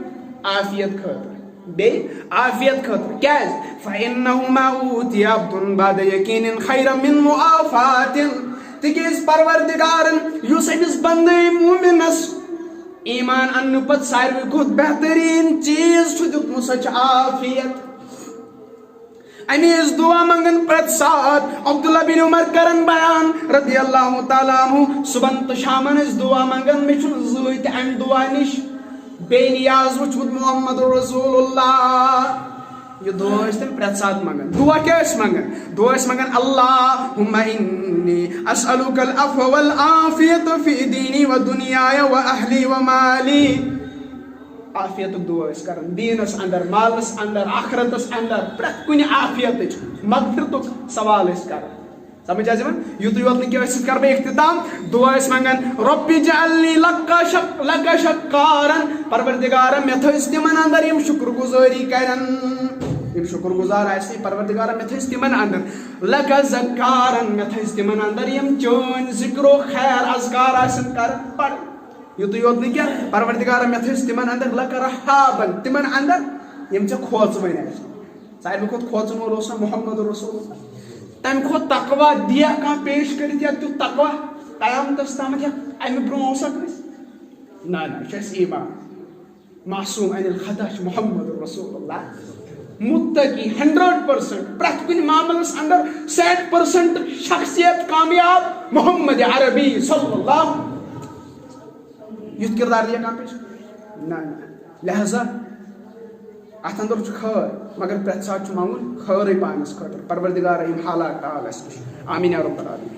عافیت خٲطرٕ۔ بیٚیہِ عافیت خٲطرٕ۔ کیٛازِ؟ "فإنه ما أوتي عبد بعد يقين خيرا من معافاة"۔ تِکیٛازِ پروردگارن یُس أمِس بندے مومنس ایمان اننہٕ پتہٕ ساروی کھۄتہٕ بہتریٖن چیٖز چھُ دیُتمُت، سۄ چھِ عافیت۔ امی ٲسۍ دعا منگان پرٛٮ۪تھ ساتہٕ۔ عبداللہ بن عمر کرن بیان رضی اللہ تعالیٰ عنہ، صبحن تہٕ شامن ٲسۍ دعا منگان، مےٚ چھُنہٕ زٕہٕے تہِ امہِ دعا نِش بے نیاز وُچھمُت محمد رسول اللہ۔ یہِ دعا ٲسۍ تِم پرٛٮ۪تھ ساتہٕ منگان۔ دعا کیٛاہ ٲسۍ منگان؟ دعا ٲسۍ منگان، "اللهم إني أسألك العفو والعافية في ديني ودنياي وأهلي ومالي۔" عافیتُک دعا ٲسۍ کران، دیٖنس اندر، مالس اندر، آخرتس اندر، پرٛٮ۪تھ کُنہِ عافیتٕچ، مغفرتُک سوال ٲسۍ کران۔ سمجھ آسہِ یِوان؟ یُتُے یوت نہٕ کینٛہہ، أتھۍ سۭتۍ کرٕ بہٕ اختتام۔ دعا ٲسۍ منگان، "رب اجعل لي لك شك-، لك شكارا"، پروردگارا، مےٚ تھٲوزِ تِمن اندر یِم شُکر گُزٲری کرن، یِم شُکر گُزار آسہِ، پروردگارا، مےٚ تھٲوزِ تِمن اندر، "لك ذكارا"، مےٚ تھٲوزِ تِمن اندر یِم چٲنۍ ذکر و خیر اذکار آسن کران، پران۔ یُتُے یوت نہٕ کینٛہہ، پروردگارا، مےٚ تھٲوزِ تِمن اندر، "لك رهابا"، تِمن اندر یِم ژےٚ کھوژوٕنۍ آسن۔ ساروی کھۄتہٕ کھوژن وول اوس سا محمد رسول اللہ۔ تمہِ کھۄتہٕ تقوی دِیا کانٛہہ پیش کٔرِتھ یا تیُتھ تقوی قیامتس تامتھ یا امہِ برونٛہہ اوسا کٲنٛسہِ؟ نہ، نہ، یہِ چھُ اَسہِ ایمان۔ معصوم عن الخطا چھُ محمد رسول اللہ۔ متقی، ہنڈریڈ پرسنٹ، پرٛٮ۪تھ کُنہِ معاملس اندر سیٹ پرسنٹ شخصیت کامیاب محمد عربی صلی اللہ۔ یُتھ کردار دِیا کانٛہہ پیش؟ نہ، نہ۔ لہذا اتھ اندر چھُ خٲر، مگر پرٛٮ۪تھ ساتہٕ چھُ منگُن خٲرٕے پانس خٲطرٕ۔ پروردگارا، یِم حالات ٹال اَسہِ نِش۔ آمین یا رب العالمین۔